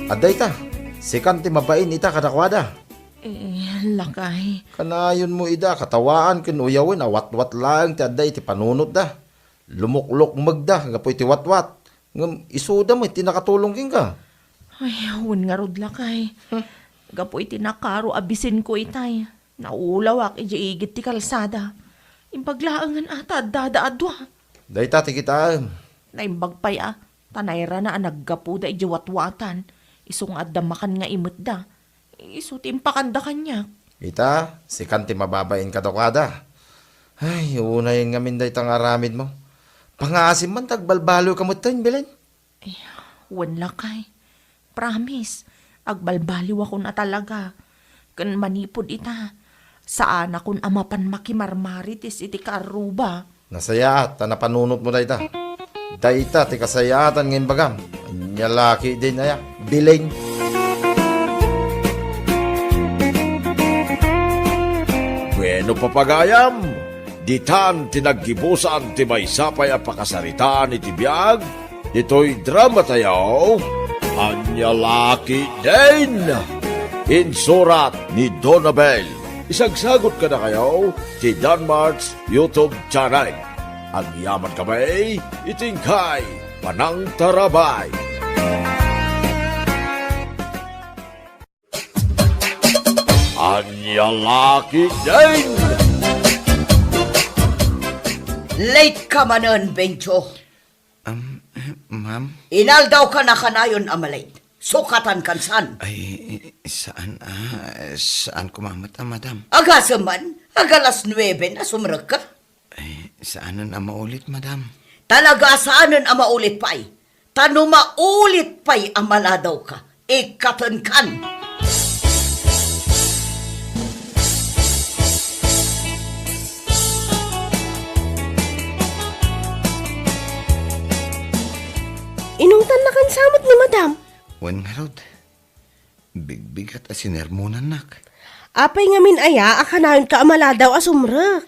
Adda ita, sikan ti mabain ita kadakuada. Eh, lakay. Kanayonmo ida katawaan ken uyawen a watwat laeng ti adda iti panunotda. Lumuklukmegda gapu iti watwat, ngem isuda met ti nakatulong kenka. Ay, wen ngarud, lakay. Hmm. Gapu iti nakaro a bisinko itay, naulawak idiay igid ti kalsada. Imbag laengen a ta addada a dua. Dayta ti kitaem. Naimbag pay a, ta nairana a naggapuda idiay watwatan, isu nga adda makan nga imetda. Isu ti impakanda kaniak. Ita, sikan ti mababain kadakuada. Ay, unayen ngamin dayta nga aramidmo. Pangaasim man ta agbalbaliwka metten, Belen. Eh, wen lakay. Promise, agbalbaliwakon a talaga. Ken manipud ita, saanakon a mapan makimarmarites iti kaarruba. Nasayaat ta napanunotmo dayta. Dayta ti kasayaatan nga imbagam. Ania la ketdin aya, Belen? Bueno, papagayam, ditan ti naggibusan ti maysa pay a pakasaritaan iti biag, Ditoy drama tayo, Ania La Ketdin. Insurat ni Donabel. Isagsagot kadakayo ti Danmart's YouTube channel. Agyaman kami iti inkay panangtarabay. Ania La Ketdin. Late ka manen, Benjo. Am, eh, ma'am? Inaldaw ka na kanayon a malate. Sukatan kan saan? Ay, saan, ah, saan ko mamat, ah, madam? Agasem man, agalas nuebe na sumrek ka. Ay, saanen a maulit, madam. Talaga saanen a maulit pay. Ta no maulit pay a maladaw ka, ikkaten kan. Inungtan na kan samot ni madam. Wen ngarud, bigbigat a sinermonannak. Apay ngamin aya a kanayon ka a maladaw a sumrek?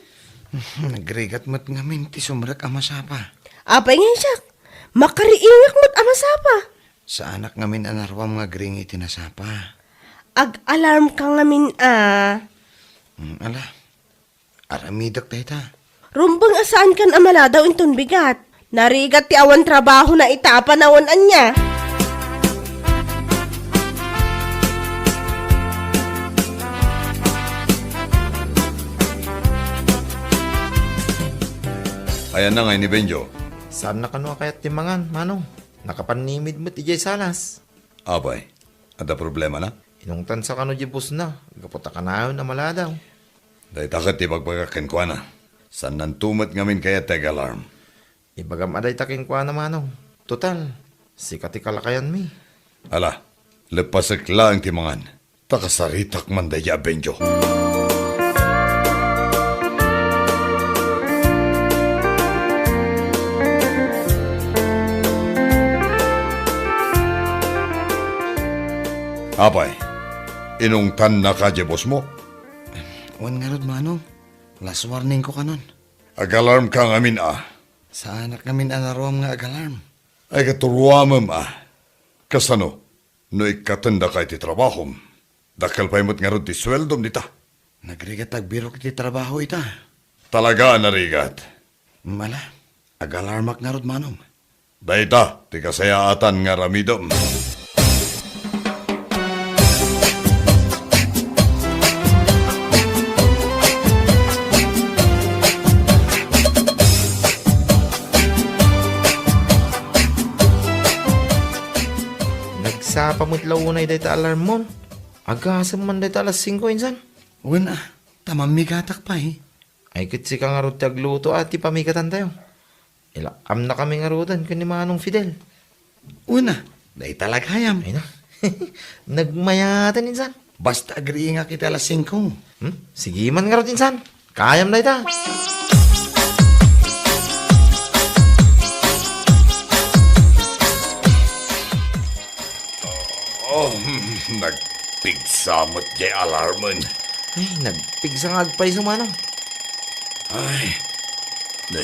Nagrigat met ngamin ti sumrek a masapa. Apay ngay siak, makariingak met a masapa. Saanak ngamin a naruam nga agriing iti nasapa. Ag-alarm ka ngamin a. Mm, ala, aramidek dayta. Rumbeng a saan kan a maladaw inton bigat. Narigat ti awan trabaho na ita a panawen ania. Ayan na ngay ni Benjo. Saan na kano a kayat ti mangan, Manong? Nakapannimid met idiay salas. Apay, adda problema na? Inungtan sa kano di boss na, gapu ta kanayon a maladaw. Dayta ket ti ibagbagak kenkuana. Saannanto met ngamin kayat ti ag-alarm. Ibagam a dayta kenkuana, Manong. Total, sika ti kalakayanmi. Ala, leppasek laeng ti mangan. Ta kasaritak man daydi a Benjo. Apay, inungtannaka diay boss mo? Wen ngarud, Manong. Last warning ko kanon. Ag-alarm ka ngamin a. Saanak ngamin a naruam nga ag-alarm. Ay, katuruamem a. Kasano? No ikkatendaka iti trabahom, dakkel pay met ngarud ti sueldom dita. Nagrigat agbirok iti trabaho ita. Talaga a narigat. Mala, ag-alarmak ngarud, Manong. Dayta ti kasayaatan nga aramidem. Nagsapa met la unay dayta alarmmon. Agasem man dayta alas singko, insan. Wen a, ta mammigatak pay. Ay, ket sika ngarud ti agluto a ti pamigatantayo. Ilak-amnakami ngaruden ken ni Manong Fidel. Wen a, dayta la gayam. Ay na. Nagmayaten, insan. Basta agriingak iti alas singko. Hmm? Sige man ngarud, insan. Kayam dayta. Oh, nagpigsa met diay alarmen. Ay, nagpigsa nga agpayso, Manong. Ay, ne.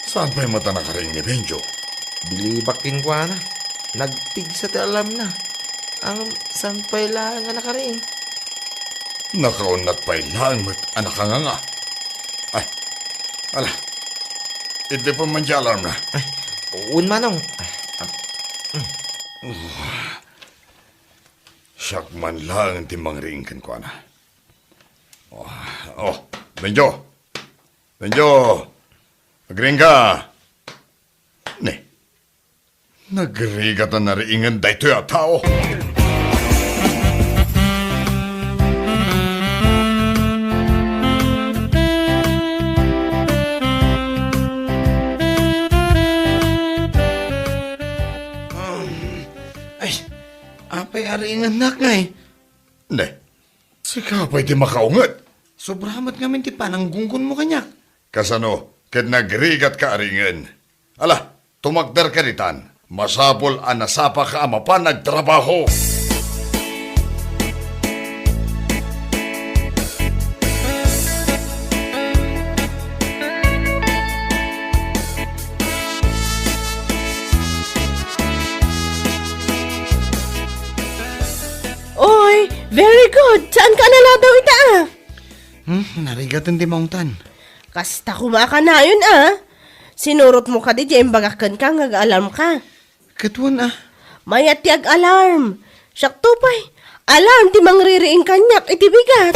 Saan pay met a nakariing ni Benjo? Bilibak kenkuana. Nagpigsa ti alarmna. Ngem saan pay laeng a nakariing? Nakaunnat pay laeng met a nakanganga. Ay, ala. Iddepen man diay alarmna. Ay, wen, Manong. Ay, ah, mm. Siak man laeng ti mangriing kenkuana. Oh, oh, Benjo! Benjo! Agriingka! Ne, nagrigat a nariingen daytoy a tao. Ay, apay a riingennak ngay? Ne, sika pay ti makaunget. Sobra met ngamin ti pananggunggonmo kaniak. Kasano ket nagrigatka a riingen? Ala, tumakderka ditan. Masapul a nasapaka a mapan agtrabaho. Very good! Saanka a naladaw ita, a? Hmm, narigaten ti maungtan. Kasta koma a kanayon, a. Sinurotmo kadi diay imbagak kenka nga ag-alarmka? Ket wen, a. Mayat ti ag-alarm. Siakto pay. Alarm ti mangririing kaniak iti bigat.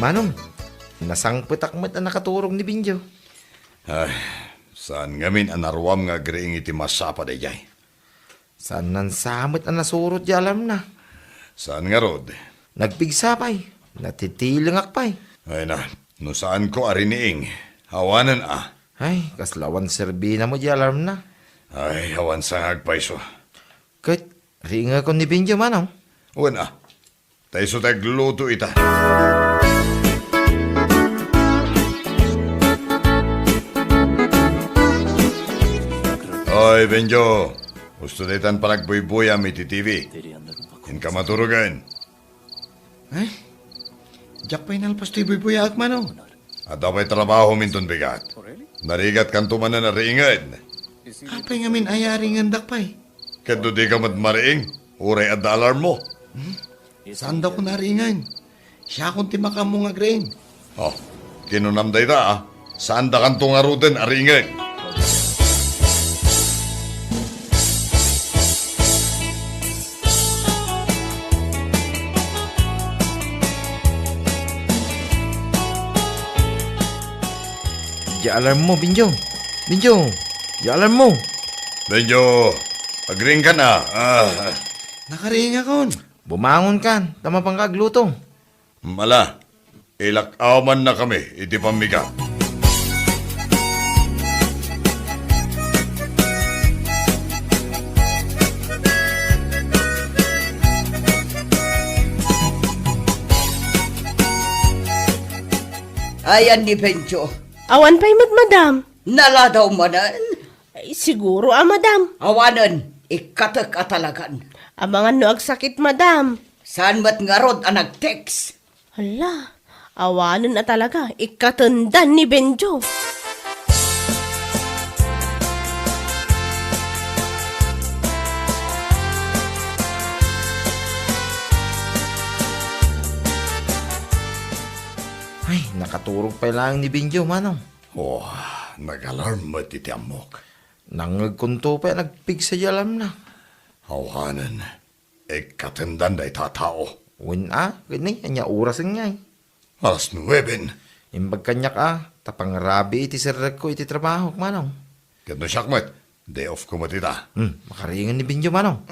Manong, nasangpetak met a nakaturog ni Benjo. Ay, saan ngamin a naruam nga agriing iti masapa daydiay? Saan nansa met a nasurot diay alarmna? Saan ngarud? Nagpigsa pay. Natitilengak pay. Ay na, no saanko a riniing, awanen a. Ay, kasla awan serbina met diay alarmna. Ay, awan sa nga agpayso. Ket, riingekon ni Benjo, manong? Wen a. Ta isu ti agluto ita. Oy, Benjo. Husto daytan panagbuybuyam iti T V. Inka maturogen. Ay, diak pay nalpas toy buybuyaek, manong. Adda pay trabahom inton bigat. Narigatkanto manen a riingen. Apay ngamin aya a riingendak pay? Ket no dika met mariing, uray adda alarmmo. Hmm? Saandakon a riingen. Siakon ti makaammo nga agriing. Oh, kinunam dayta, a. Saandakanto ngaruden a riingen. Diay alarmmo, Benjo. Benjo, diay alarmmo. Benjo, agriingkan a. Ah. Nakariingakon. Bumangonkan, ta mapanka agluto. Ala, ilak-awannakami iti pammigat. Ayan ni Benjo. Awan pay met, madam. Naladaw manen? Ay, siguro a, madam. Awanen, ikkatek a talagan. Amangan no agsakit, madam. Saan met ngarud a nag-text? Hala, awanen a talaga, ikkatendan ni Benjo. Ay, nakaturog pay laeng ni Benjo, manong. Oh, nag-alarm met iti ammok. Nangngegkonto pay a nagpigsa diay alarmna. Awanen, ikkatendan dayta a tao. Wen a, ket ni, ania orasen ngay? Alas nueben. Imbag kaniak a, ta pangrabii ti serrekko iti trabahok, manong. Ket no siak met, day off ko met ita. Hmm, makariingen ni Benjo, manong.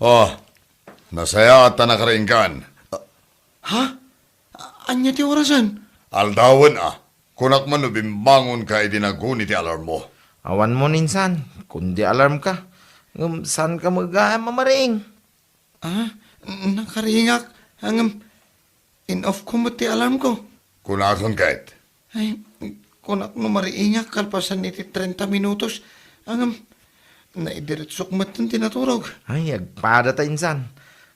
Oh, nasayaat ta nakariingkan. Ha? A-, ania ti orasen? Aldawen a. Kunak man no bimbangonka idi naguni ti alarmmo. Awan mo, insan, kundi alarmka. Ngem saanka met gayam a mariing? Ah, n-, nakariingak. Ngem in-off ko met ti alarmko. Kunakon ket. Ay, kunak no mariingak kalpasan iti trenta minutos. Ngem naidiretsok metten ti naturog. Ay, agpadata, insan.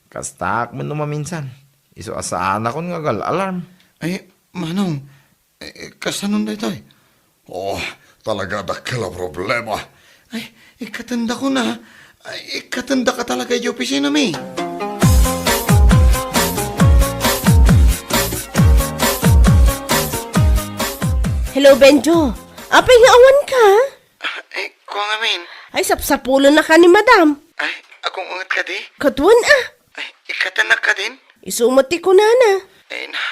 Kastaak met no maminsan. Isu a saanakon nga agal-alarm. Ay, manong, eh, kasanon daytoy? Oh, talaga dakkel a problema. Ay, ikkatendakon a. Ay, ikkatendak a talaga idiay opisinami. Hello, Benjo. Apay nga awanka? Ah, eh, kua ngamin. Ay, sapsapulennaka ni madam. Ay, agung-unget kadi? Ket wen a. Ay, ikkatennak kadin? Isu met ti kunana. Ay na,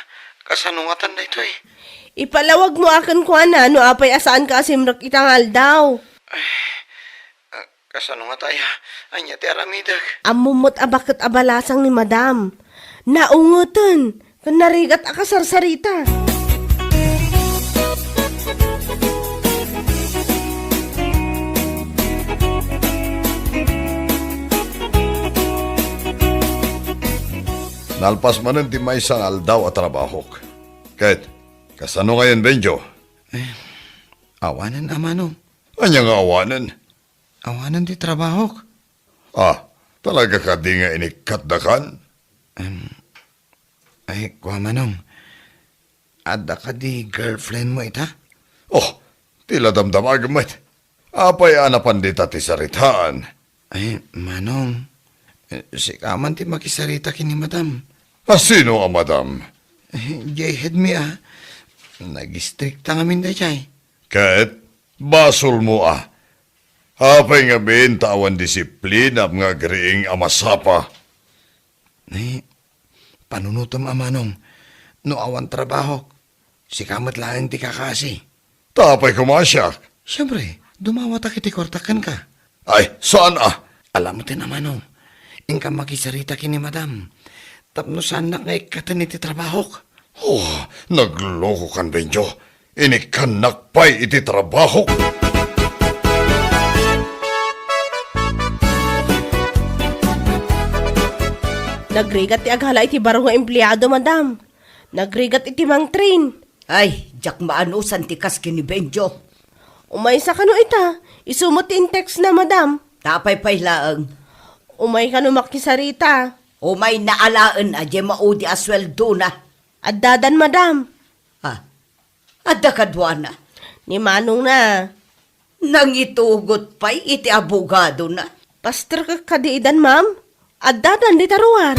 kasano ngatan daytoy? Ipalawag mo a kenkuana no apay a saanka a simrek ita nga aldaw. Ay, ah, kasano ngata aya? Ania ti aramidek? Ammom met a baket a balasang ni madam. Naungeten. Ken narigat a kasarsarita. Nalpas manen ti maysa nga aldaw a trabahok. Ket, kasano ngayon, Benjo? Eh, awanen, a manong. Ania nga awanen? Awanen ti trabahok. Ah, talaga kadi nga inikkatdakan? Em, ay, kua manong, adda kadi girlfriend mo ita? Oh, Ti la damdamagem met. Apay a napan dita ti saritaan? Ay, Manong, eh, sika man ti makisarita ken ni Madam. A sino a Madam? Eh, jay head mi a. Nag-istrikta ngamin dayjay. Ket basolmo a. Apay ngamin ta awan disiplinam nga agriing a masapa? Eh, panunotem a Manong, no awan trabahok, sika met laeng ti kakaasi. Ta apay koma a siak? Siempre, dumawatak iti kuartak kenka. Ay, saan a? Alam mo ti na, Manong, inka makisarita ken ni Madam tapno saannak nga ikkaten iti trabahok. Oh, naglokokan, Benjo. Inikkannak pay iti trabahok. Nagrigat ti aghala iti baro nga empleado, Madam. Nagrigat iti mangtrain. Ay, diak maanusan ti kas ken ni Benjo. Umaysa kano ita? Isu met ti in-textna, Madam. Ta apay pay laeng? Umay kano makisarita? Umayna alaen a diay maudi a sueldona. Addadan, Madam. Ah, adda kaduana? Ni manongna. Nangitugot pay iti abogadona. Pastor ket kadi idan, ma'am? Addadan dita ruar.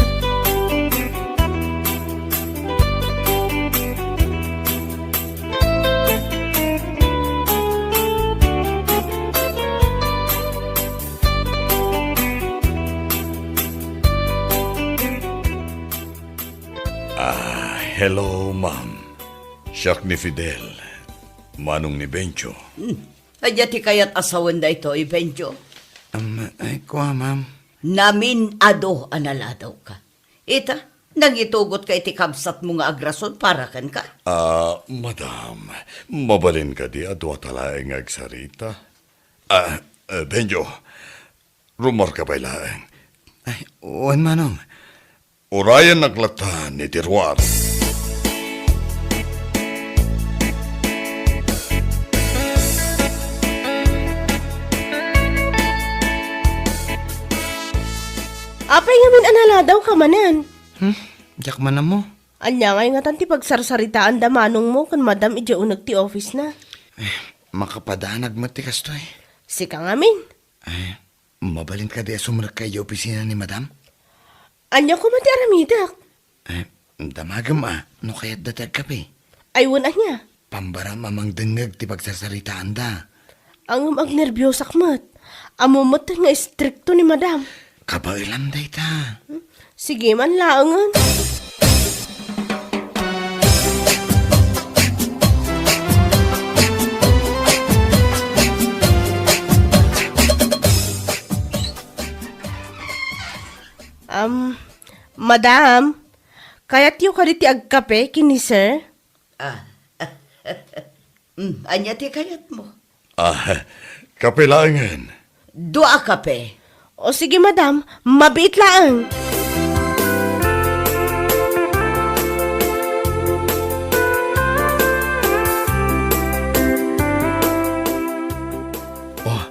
Ah, hello, ma'am. Siak ni Fidel, manong ni Benjo. Hmm. Ania ti kayat a sawen daytoy, Benjo? Am, ay, kua, ma'am. Namin-adu a naladawka. Ita, nangitugotka iti kabsatmo nga agrason para kenka? Ah, madam, mabalin kadi a duata laeng nga agsarita? Ah, eh, Benjo, rummuarka pay laeng. Ay, wen, manong. Urayennak lattan iti ruar. Apay ngamin a naladawka manen? Hmm? Diak man ammo. Ania ngay ngatan ti pagsarsaritaanda manongmo ken madam idiay uneg ti office-na? Eh, makapadanag met ti kastoy. Sika ngamin? Eh, mabalin kadi a sumrekka idiay opisina ni madam? Ania koma ti aramidek? Eh, damagem a no kayatda ti agkape. Ay, wen ania? Pambaram a mangdengngeg ti pagsarsaritaanda. Ngem agnerbiosak met. Ammom met nga istrikto ni madam. Kabaelam dayta. Hmm? Sige man laengen. Am, madam, kayatyo kadi ti agkape ken ni sir? Ah. Mm, ania ti kayatmo? Ah, kape laengen. Dua a kape. O sige, madam, mabiit laeng. Oh,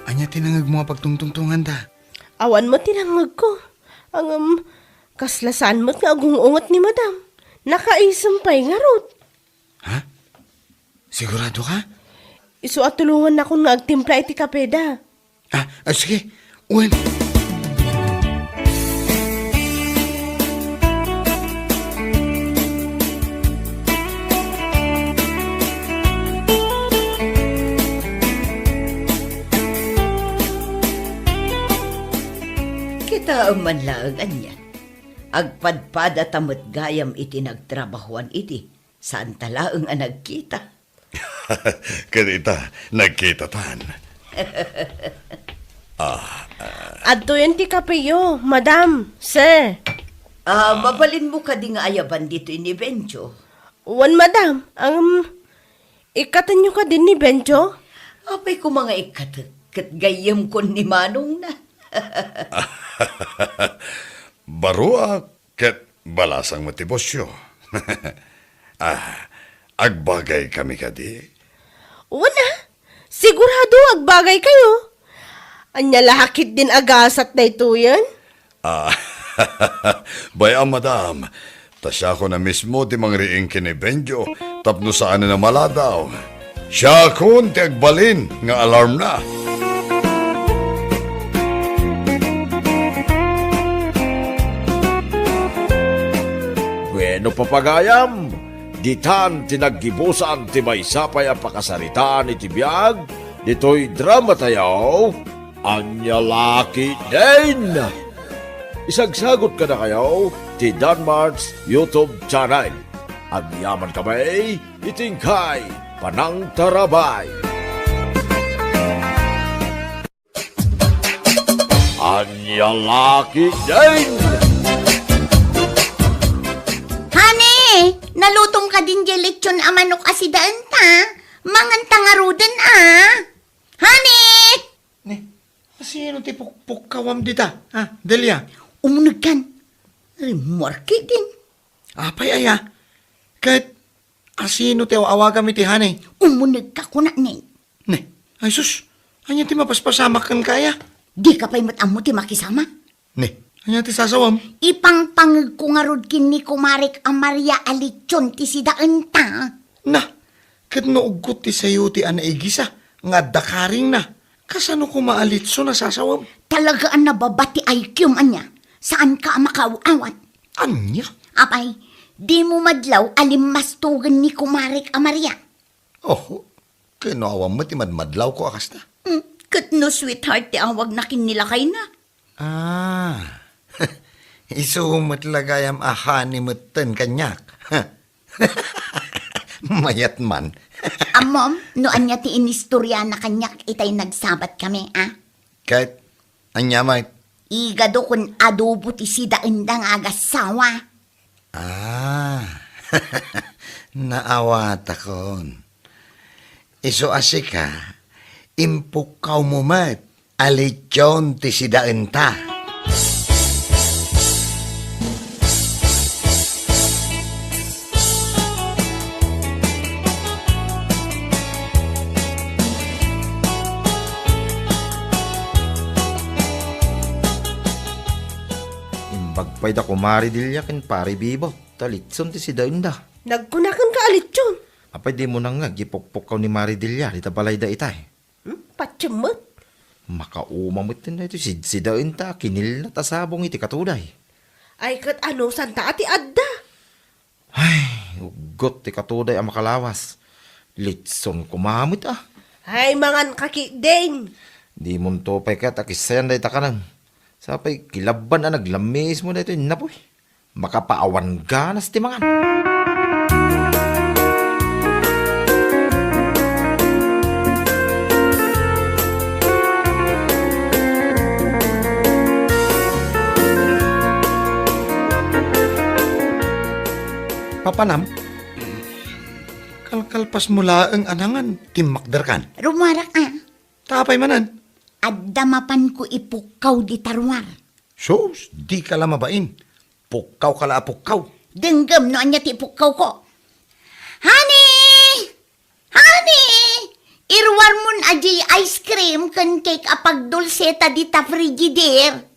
ania ti nangngegmo a pagtungtungtonganda? Awan met ti nangngegko. Ngem, kasla saan met nga agung-unget ni madam. Nakaisem pay ngarud. Ha? Sigurado ka? Isu a tulongannakon nga agtimpla iti kapeda. Ah, ah, sige. Wen. Kitaem man laeng ania. Agpadpadata met gayam iti nagtrabahoan idi. Saanta laeng a nagkita. Ket ita, nagkitatan. Ah, ah. Adtoyen ti kapeyo, madam, sir. Ah, mabalinmo kadi nga ayaban ditoy ni Benjo? Wen, madam. Ngem, ikkatenyo kadi ni Benjo? Apay koma nga ikkatek, ket gayyemkon ni manongna. Baruak, ket balasang met ti bosyo. Ah, agbagaykami kadi? Wen a, sigurado agbagaykayo. Ania la ketdin a gasat daytoyen? Ah, bay-am, madam. Ta siakon a mismo ti mangriing ken ni Benjo tapno saanen a maladaw. Siakon ti agbalin nga alarmna. Bueno, papagayam, ditan ti naggibusan ti maysa pay a pakasaritaan iti biag ditoy drama tayo, Ania La Ketdin. Isagsagot kadakayo ti Danmart's YouTube channel. Agyaman kami iti inkay panangtarabay. Ania La Ketdin. Honey, nalutom kadin diay lechon a manok a sidaenta? Manganta ngaruden a. Honey! Ni, asino ti pukpukkawam dita, ha, Delia? Umunegkan. Rimmuar ketdin. Apay aya? Ket asino ti aw-awagam iti honey? Umunegka, kunak ni. Ni, ay sus, ania ti mapaspasamak kenka aya? Dika pay met ammo ti makisama. Ni, ania ti sasawam? Ipangpangegko ngarud ken ni kumarek a Maria a lechon ti sidaenta. Na, ket no uggot ti sayo ti a naigisa nga adda karingna, kasano koma a lechon a sasawam? Talaga a nababa ti I Q-m ania. Saanka a makaaw-awat. Ania? Apay, dimo madlaw a limmastogen ni kumarek a Maria? Oh, ken no awan met ti madmadlawko a kasta. Hmm, ket no sweetheart ti awagna ken ni lakayna? Ah, isu met la gayam a honey metten kaniak. Mayat man. Ammom, no ania ti inistoriana kaniak itay nagsabat kami, a? Ket ania met? Igado ken adobo ti sidaenda nga agassawa. Ah, naawatakon. Isu a sika, impukkawmo met a lechon ti sidaenta. Imbag pay da Kumare Delia ken Pare Bibo, ta lechon ti sidaenda. Nagkuna kenka a lechon. Apay, dimo nangngeg ti pukpukkaw ni Mare Delia dita balayda itay? Hmm? Patiem met. Makauma met daytoy sidsidaenta a kinillat a sabong iti katuday. Ay, ket anusanta a ti adda? Ay, uggot ti katuday a makalawas. Lechon koma met, a. Ay, manganka ketdin. Dimonto pay ket a kissayan dayta kanem. Sapay kilabban a naglammiismo daytoy napoy. Makapaawan ganas ti mangan. Papanam, kalkalpasmo laeng a nangan, timmakderkan. Rummuarak a. Ta apay manen? Adda mapanko ipukkaw dita ruar. Sus, dika la mabain. Pukkawka la a pukkaw. Denggem no ania ti ipukkawko. Honey! Honey! Iruarmon a diay ice cream ken cake a pagdulseta dita frigider.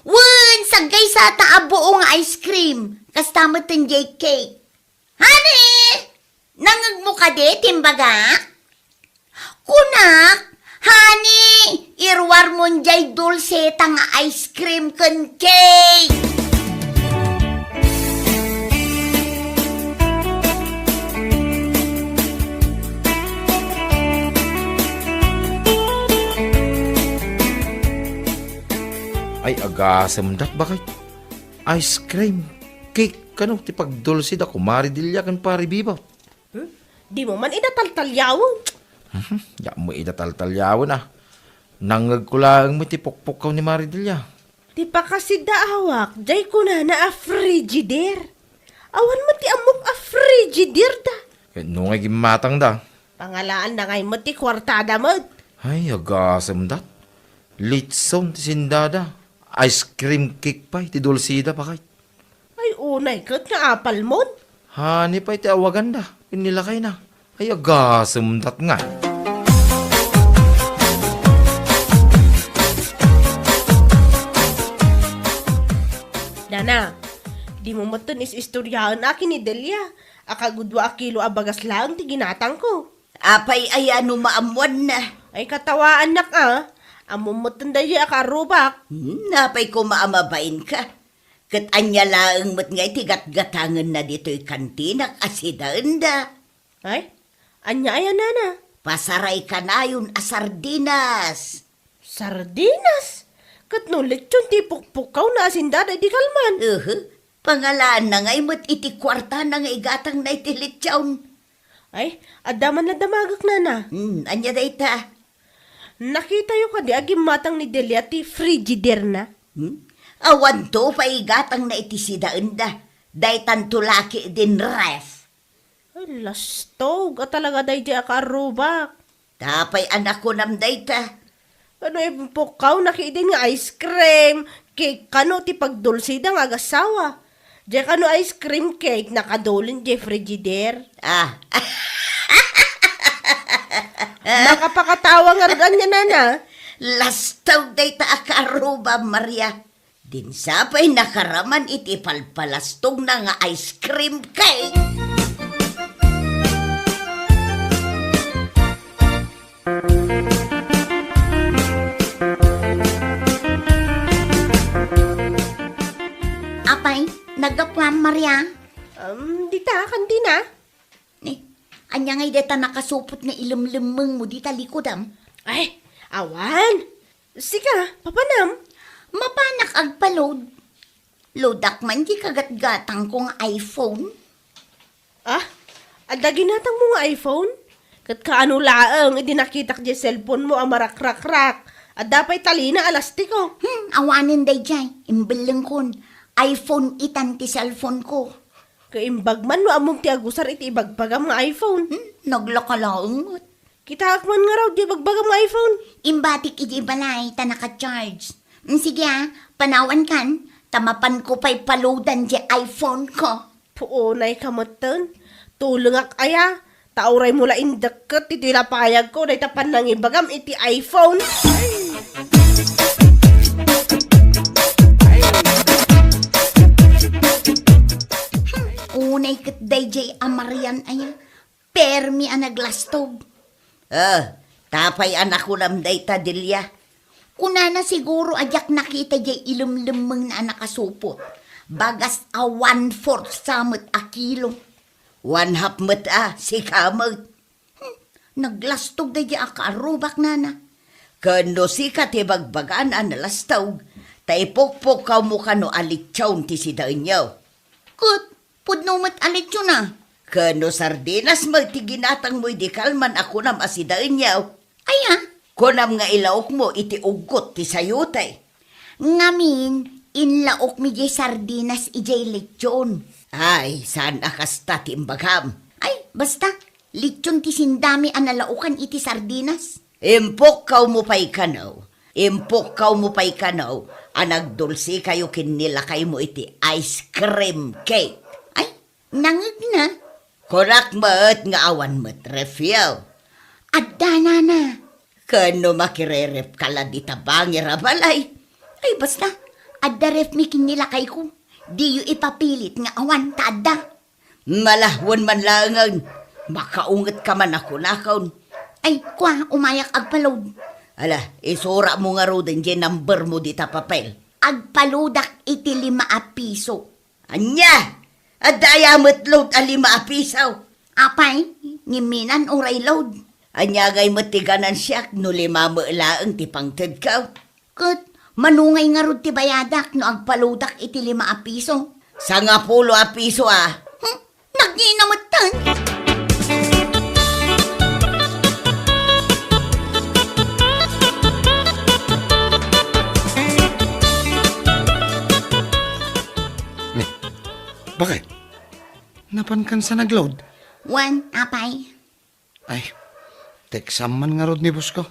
Wen, saggaysata a buo nga ice cream, kasta met diay cake. Honey! Nangngegmo kadi ti imbagak? Kunak, honey, iruarmon diay dulseta nga ice cream ken cake. Ay, agasem dat, bakit? Ice cream, cake, kano ti pagdulsi da Kumare Delia ken Pare Bibo? Hmm? Dimo man ida taltaliawen. Mhm, diak met ida taltaliawen, a. Nangngegko laeng met ti pukpukkaw ni Mare Delia. Ti pakasidaawak, diay kunana a frigider. Awan met ti ammok a frigider da. Ket no ngay gimmatangda? Pangalaanna ngay met ti kuartada met. Ay, agasem dat. Litson ti sendada. Ice cream cake pay ti dulsida, bakit? Ay, unay ket nga apalmon. Honey pay ti awaganda ken ni lakayna. Ay, agasem dat ngay. Dana, dimo metten is-istoriaen a ken ni Delia a kagudua a kilo a bagas laeng ti ginatangko. Apay aya no maammoanna? Ay, katawaannak a. Ammom metten daydi a kaarrubak. Hmm, apay koma a mabainka? Ket ania laeng met nga iti gatgatangenna ditoy kantinak a sidaenda? Ay, ania aya, nana? Pasaray kanayon a sardinas. Sardinas? Ket no lechon ti pukpukkawna a sindada idi kalman? Uhu. Pangalaanna ngay met iti kuartana nga igatangna iti lechon. Ay, adda man la damagek, nana. Hmm, ania dayta? Nakitayo kadi a gimmatang ni Delia ti Frigidaire-na? Hmm? Awanto pay igatangna iti sidaenda. Daytanto la ketdin ref. Ay, lastog a talaga daydi a kaarrubak. Apay a nakunam dayta? Kano impukkaw na ketdin nga ice cream, cake kano ti pagdulsida nga agassawa. Diay kano ice cream cake, nakadulin diay Frigidaire. Ah. Makapakatawa ngarud ania, nana? Lastog dayta a kaarrubak, Maria. Dinsa pay nakaraman iti palpalastogna nga ice cream cake. Apay, naggapuam, Maria? Um, dita, kantina. Ni, ania ngay dayta nakasupot nga ilemlemmengmo dita likodam? Ay, awan. Sika, papanam? Mapanak agpa-load. Loadak man ti kagatgatangko nga iPhone. Ah, adda ginatangmo nga iPhone? Ket kaano laeng idi nakitak diay cellphone-mo a marakrakrak? Adda pay talina a lastiko. Hmm, awanen daydiay. Imbellengkon, iPhone itan ti cellphone-ko. Kaimbag man no ammom ti agusar iti ibagbagam nga iPhone. Hmm, naglaka laeng met. Kitaak man ngarud diay ibagbagam nga iPhone. Imbatik idiay balay ta naka-charge. Hmm, sige a, panawankan, ta mapanko pay pa-loadan diay iPhone-ko. Puonay ka metten. Tulengak aya, ta uraymo la indekket iti lapayagko dayta pannangibagam iti iPhone. Hmm, unay ket daydiay a Marian aya. Permi a naglastog. Ah, apay a nakunam dayta, Delia? Kunana siguro a diak nakita diay ilemlemmengna a nakasupot. Bagas a one-fourth sa met a kilo. One-half met a, sika met. Hmm, naglastog daydiay a kaarrubak, nana. Ken no sika ti bagbagana a nalastog, ta ipukpukkawmo kano a lechon ti sidaenyo. Ket pudno met a lechon a. Ken no sardinas met ti ginatangmo idi kalman a kunam a sidaenyo. Aya? Kunam nga ilaokmo iti uggot ti sayote. Ngamin, inlaokmi diay sardinas idiay lechon. Ay, saan a kasta ti imbagam. Ay, basta, lechon ti sindami a nalaokan iti sardinas. Impukkawmo pay kano. Impukkawmo pay kano a nagdulsikayo ken ni lakaymo iti ice cream cake. Ay, nangegna. Kunak met nga awan met refyo. Adda, nana. Ken no makirerefka la dita bangir a balay. Ay, basta, adda refmi ken ni lakayko. Diyo ipapilit nga awan ta adda. Malahuen man laengen, makaungetka man a kunakon. Ay, kua, umayak agpa-load. Ala, isuratmo ngaruden diay numbermo dita papel. Agpa-loadak iti lima a piso. Ania? Adda aya met load a lima a piso? Apay, ngimminan uray load. Ania ngay met ti ganansiak no lima met laeng ti pangtedko? Ket mano ngay ngarud ti bayadak no agpa-loadak iti lima a piso? Sangapulo a piso a. Hmm? Nagngina metten? Ni, bakit? Napankan sa nagload? Wen, apay. Ay, teksam man ngarud ni boss ko.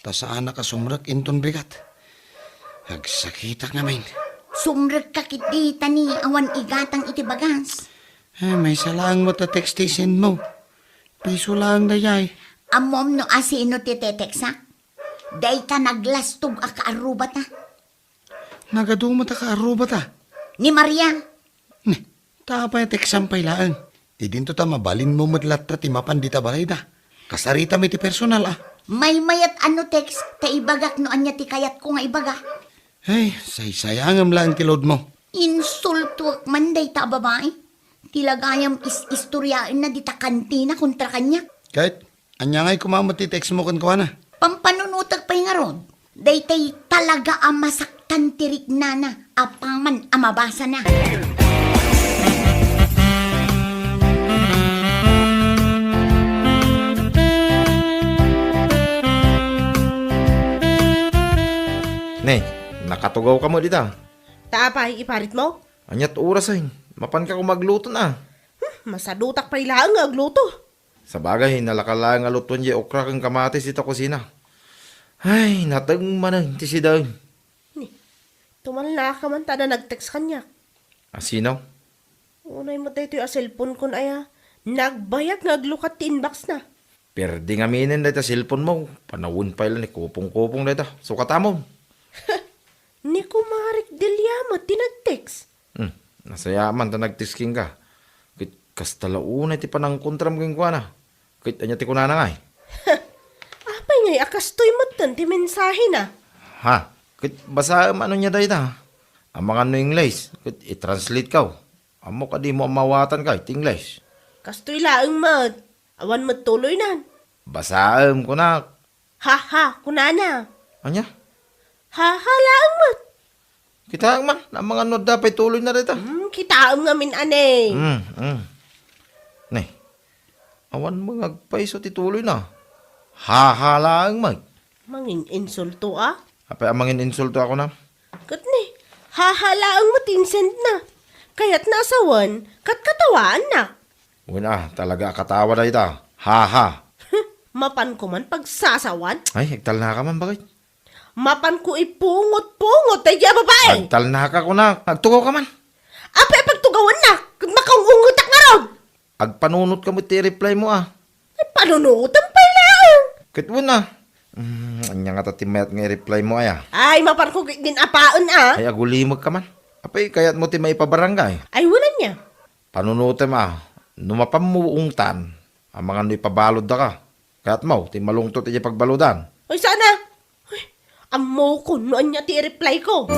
Ta saanak a sumrek inton bigat. Agsakitak ngamin. Sumrekka ketdi ta ni awan igatang iti bagas. Eh, maysa laeng met a text ti send mo. Piso laeng dayay. Ammom no asino ti teteksak? Dayta naglastog a kaarrubata. Nagadu met a kaarrubata. Ni Maria. Ni, ta apay a teksam pay laeng. Idinto ta mabalinmo met latta ti mapan dita balayda. Kasaritam iti personal, a. Maymayat a no text, ta ibagak no ania ti kayatko nga ibaga. Ay, saysayangem laeng ti load mo. Insultuak man dayta a babai. Ti lagayam is-istoriaenna dita kantina kontra kaniak. Ket, ania ngay koma met ti text mo kenkuana? Pampanunotek pay ngarud. Daytay talaga a masaktan ti riknana apaman a mabasana. Ne, nakatugawka met dita. Ta apay, iparitmo? Aniat orasen? Mapanka koma agluto na. Hmm, masadutak pay laeng nga agluto. Sabagay, nalaka laeng a lutoen diay okra ken kamatis dita kusina. Ay, nateng manen ti sidaen. Ni, tumalnaka man ta adda nag-text kaniak. A sino? Unay met daytoy a cellphone kon aya, nagbayag nga aglukat ti inbox na. Perdi ngaminen dayta cellphone mo. Panawen pay la ni kupong-kupong dayta. Sukatamon. Ni Kumarik Delia met ti nag-text. Hmm, nasayaat man ta nag-text kenka. Ket kasta la unay ti panangkontram kenkuana. Ket ania ti kunana ngay? Apay ngay a kastoy metten ti mensahena? Ha? Ket basaem no ania dayta. Amangan no Ingles, ket i-translate kaw. Ammok a dimo a maawatan kay ti Ingles. Kastoy laeng met. Awan met tuloynan. Basaem, kunak. Ha, ha, kunana. Ania? Ha, ha, laeng met. Kitaem man, amangan no adda pay tuloyna dayta. Hmm, kitaem ngamin a ne. Hmm, hmm. Ne. Awan met nga agpayso ti tuloyna. Ha, ha, laeng met. Mangin-insulto, a? Apay a mangin-insulto a kunam? Ket ne, ha, ha, laeng met ti insendna. Kayatna a sawen, ket katawaannak. Wen a, talaga a katawa dayta. Ha, ha. Mapanko man pagsasawan. Ay, agtalnaka man, bakit? Mapanko ipungot-pungot daydiay a babai. Agtalnaka, kunak. Agtugawka man. Apay a pagtugawannak? Ket makaung-ungetak ngarud. Agpanunotka met ti i-reply mo, a. Ay, panunotem pay laeng. Ket wen a. Mm, ania ngata ti mayat nga i-reply mo, aya? Ay, mapanko ket din apaen, a. Ay, agulimekka man. Apay, kayatmo ti maipabarangay? Ay, wen ania? Panunotem, a. No mapanmo ungtan, amangan no ipabaluddaka. Kayatmo ti malungtot idiay pagbaludan? Ay, saan a? Ay, ammokon no ania ti i-reply ko.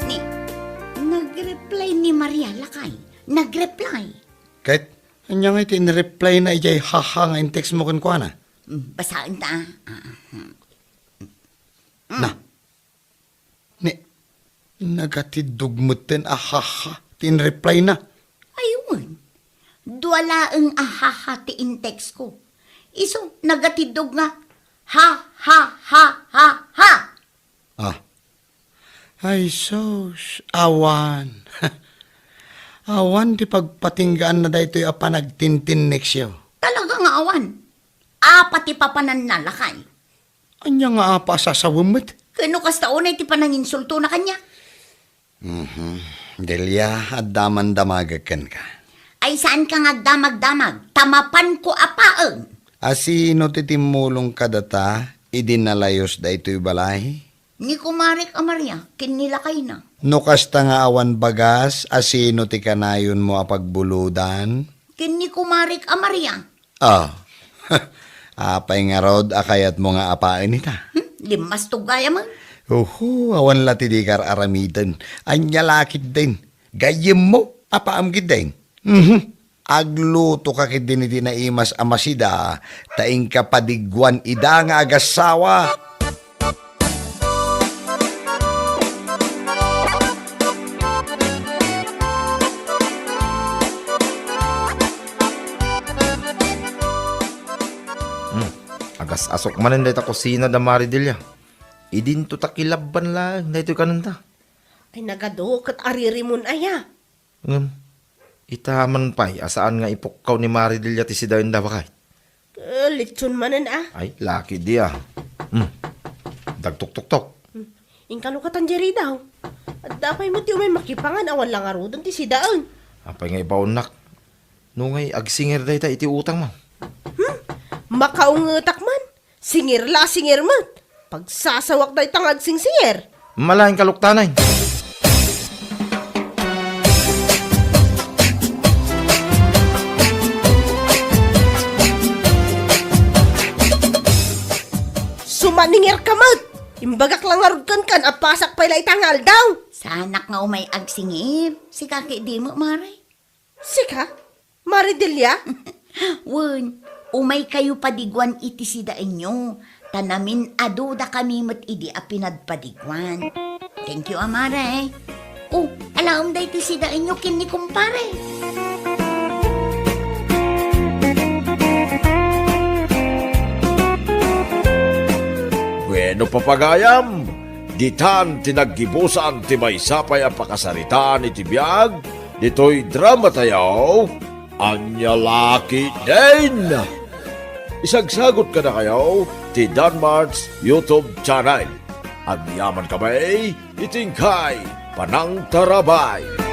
Ni, nag-reply ni Maria, lakay. Nag-reply. Ket, ania ngay ti in-reply na idiay haha nga in-text mo kenkuana? Mm, basaen ta, a. Ah, ah, hmm. Na. Ni, nagatiddog metten a haha ti in-reply na. Ay, wen. Dua laeng a haha ti in-text ko. Isu, nagatiddog nga, ha, ha, ha, ha, ha. Ah. Ay, sus, awan. Awan ti pagpatinggaanna daytoy a panagtintinneksyo. Talaga nga awan. Apa ti papananna, lakay? Ania nga apa a sasawem met? Ken no kasta unay ti pananginsultona kaniak? Mhm. Delia, adda man damagek kenka. Ay, saanka nga agdamagdamag, ta mapanko a paeng. A sino ti timmulong kadata idi nalayos daytoy balay? Ni Kumarik a Maria ken ni lakayna. No kasta nga awan bagas, a sino ti kanayonmo a pagbuludan? Ken ni Kumarik a Maria. Ah. Apay ngarud a kayatmo nga apaen ita? Hmm, limmastog gayam. Oho, awan la ti dika ar-aramiden. Ania la ketdin? Gayyemmo, apaam ketdin. Mhm. Aglutoka ketdin iti naimas a masida, ta inka padigguan ida nga agassawa. Hmm. Agas-asok manen dayta kusina da Mari Delia. Idinto ta kilabban laeng daytoy kanenta. Ay, nagadu ket aririmon aya. Ngem, ita man pay a saan nga ipukkaw ni Mari Delia ti sidaenda, bakay? Eh, litson manen, a. Ay, laki di, a. Hmm. Dagtoktok. Hmm. Inkalokatan di ridaw. Adda pay met ti umay makipangan awan la ngaruden ti sidaen. Apay nga ibaonnak? Nungay agsinger dayta iti utang mo. Hmm? Makaungetak man. Singir la, singir met. Pagsasawak dayta nga agsingsingir. Malain ka, Luktanay. Sumaningir ka met. Imbagak la ngarud kenkan a pasak pay la ita nga aldaw. Saanak nga umay agsingir. Sika ketdi met, Mare. Sika? Mare Delia? Wen, umaykayo padiguan iti sidaenyo, ta namin-adudakami met idi a pinadpadiguan. Thank you, a Mare. O, alaem daytoy sidaenyo ken ni kumpare. Bueno, papagayam, ditan ti naggibusan ti maysa pay a pakasaritaan iti biag ditoy dramatayo, Ania La Ketdin. Isagsagut kadakayo ti Danmart's YouTube channel. Agyamankami iti inkay panangtarabay.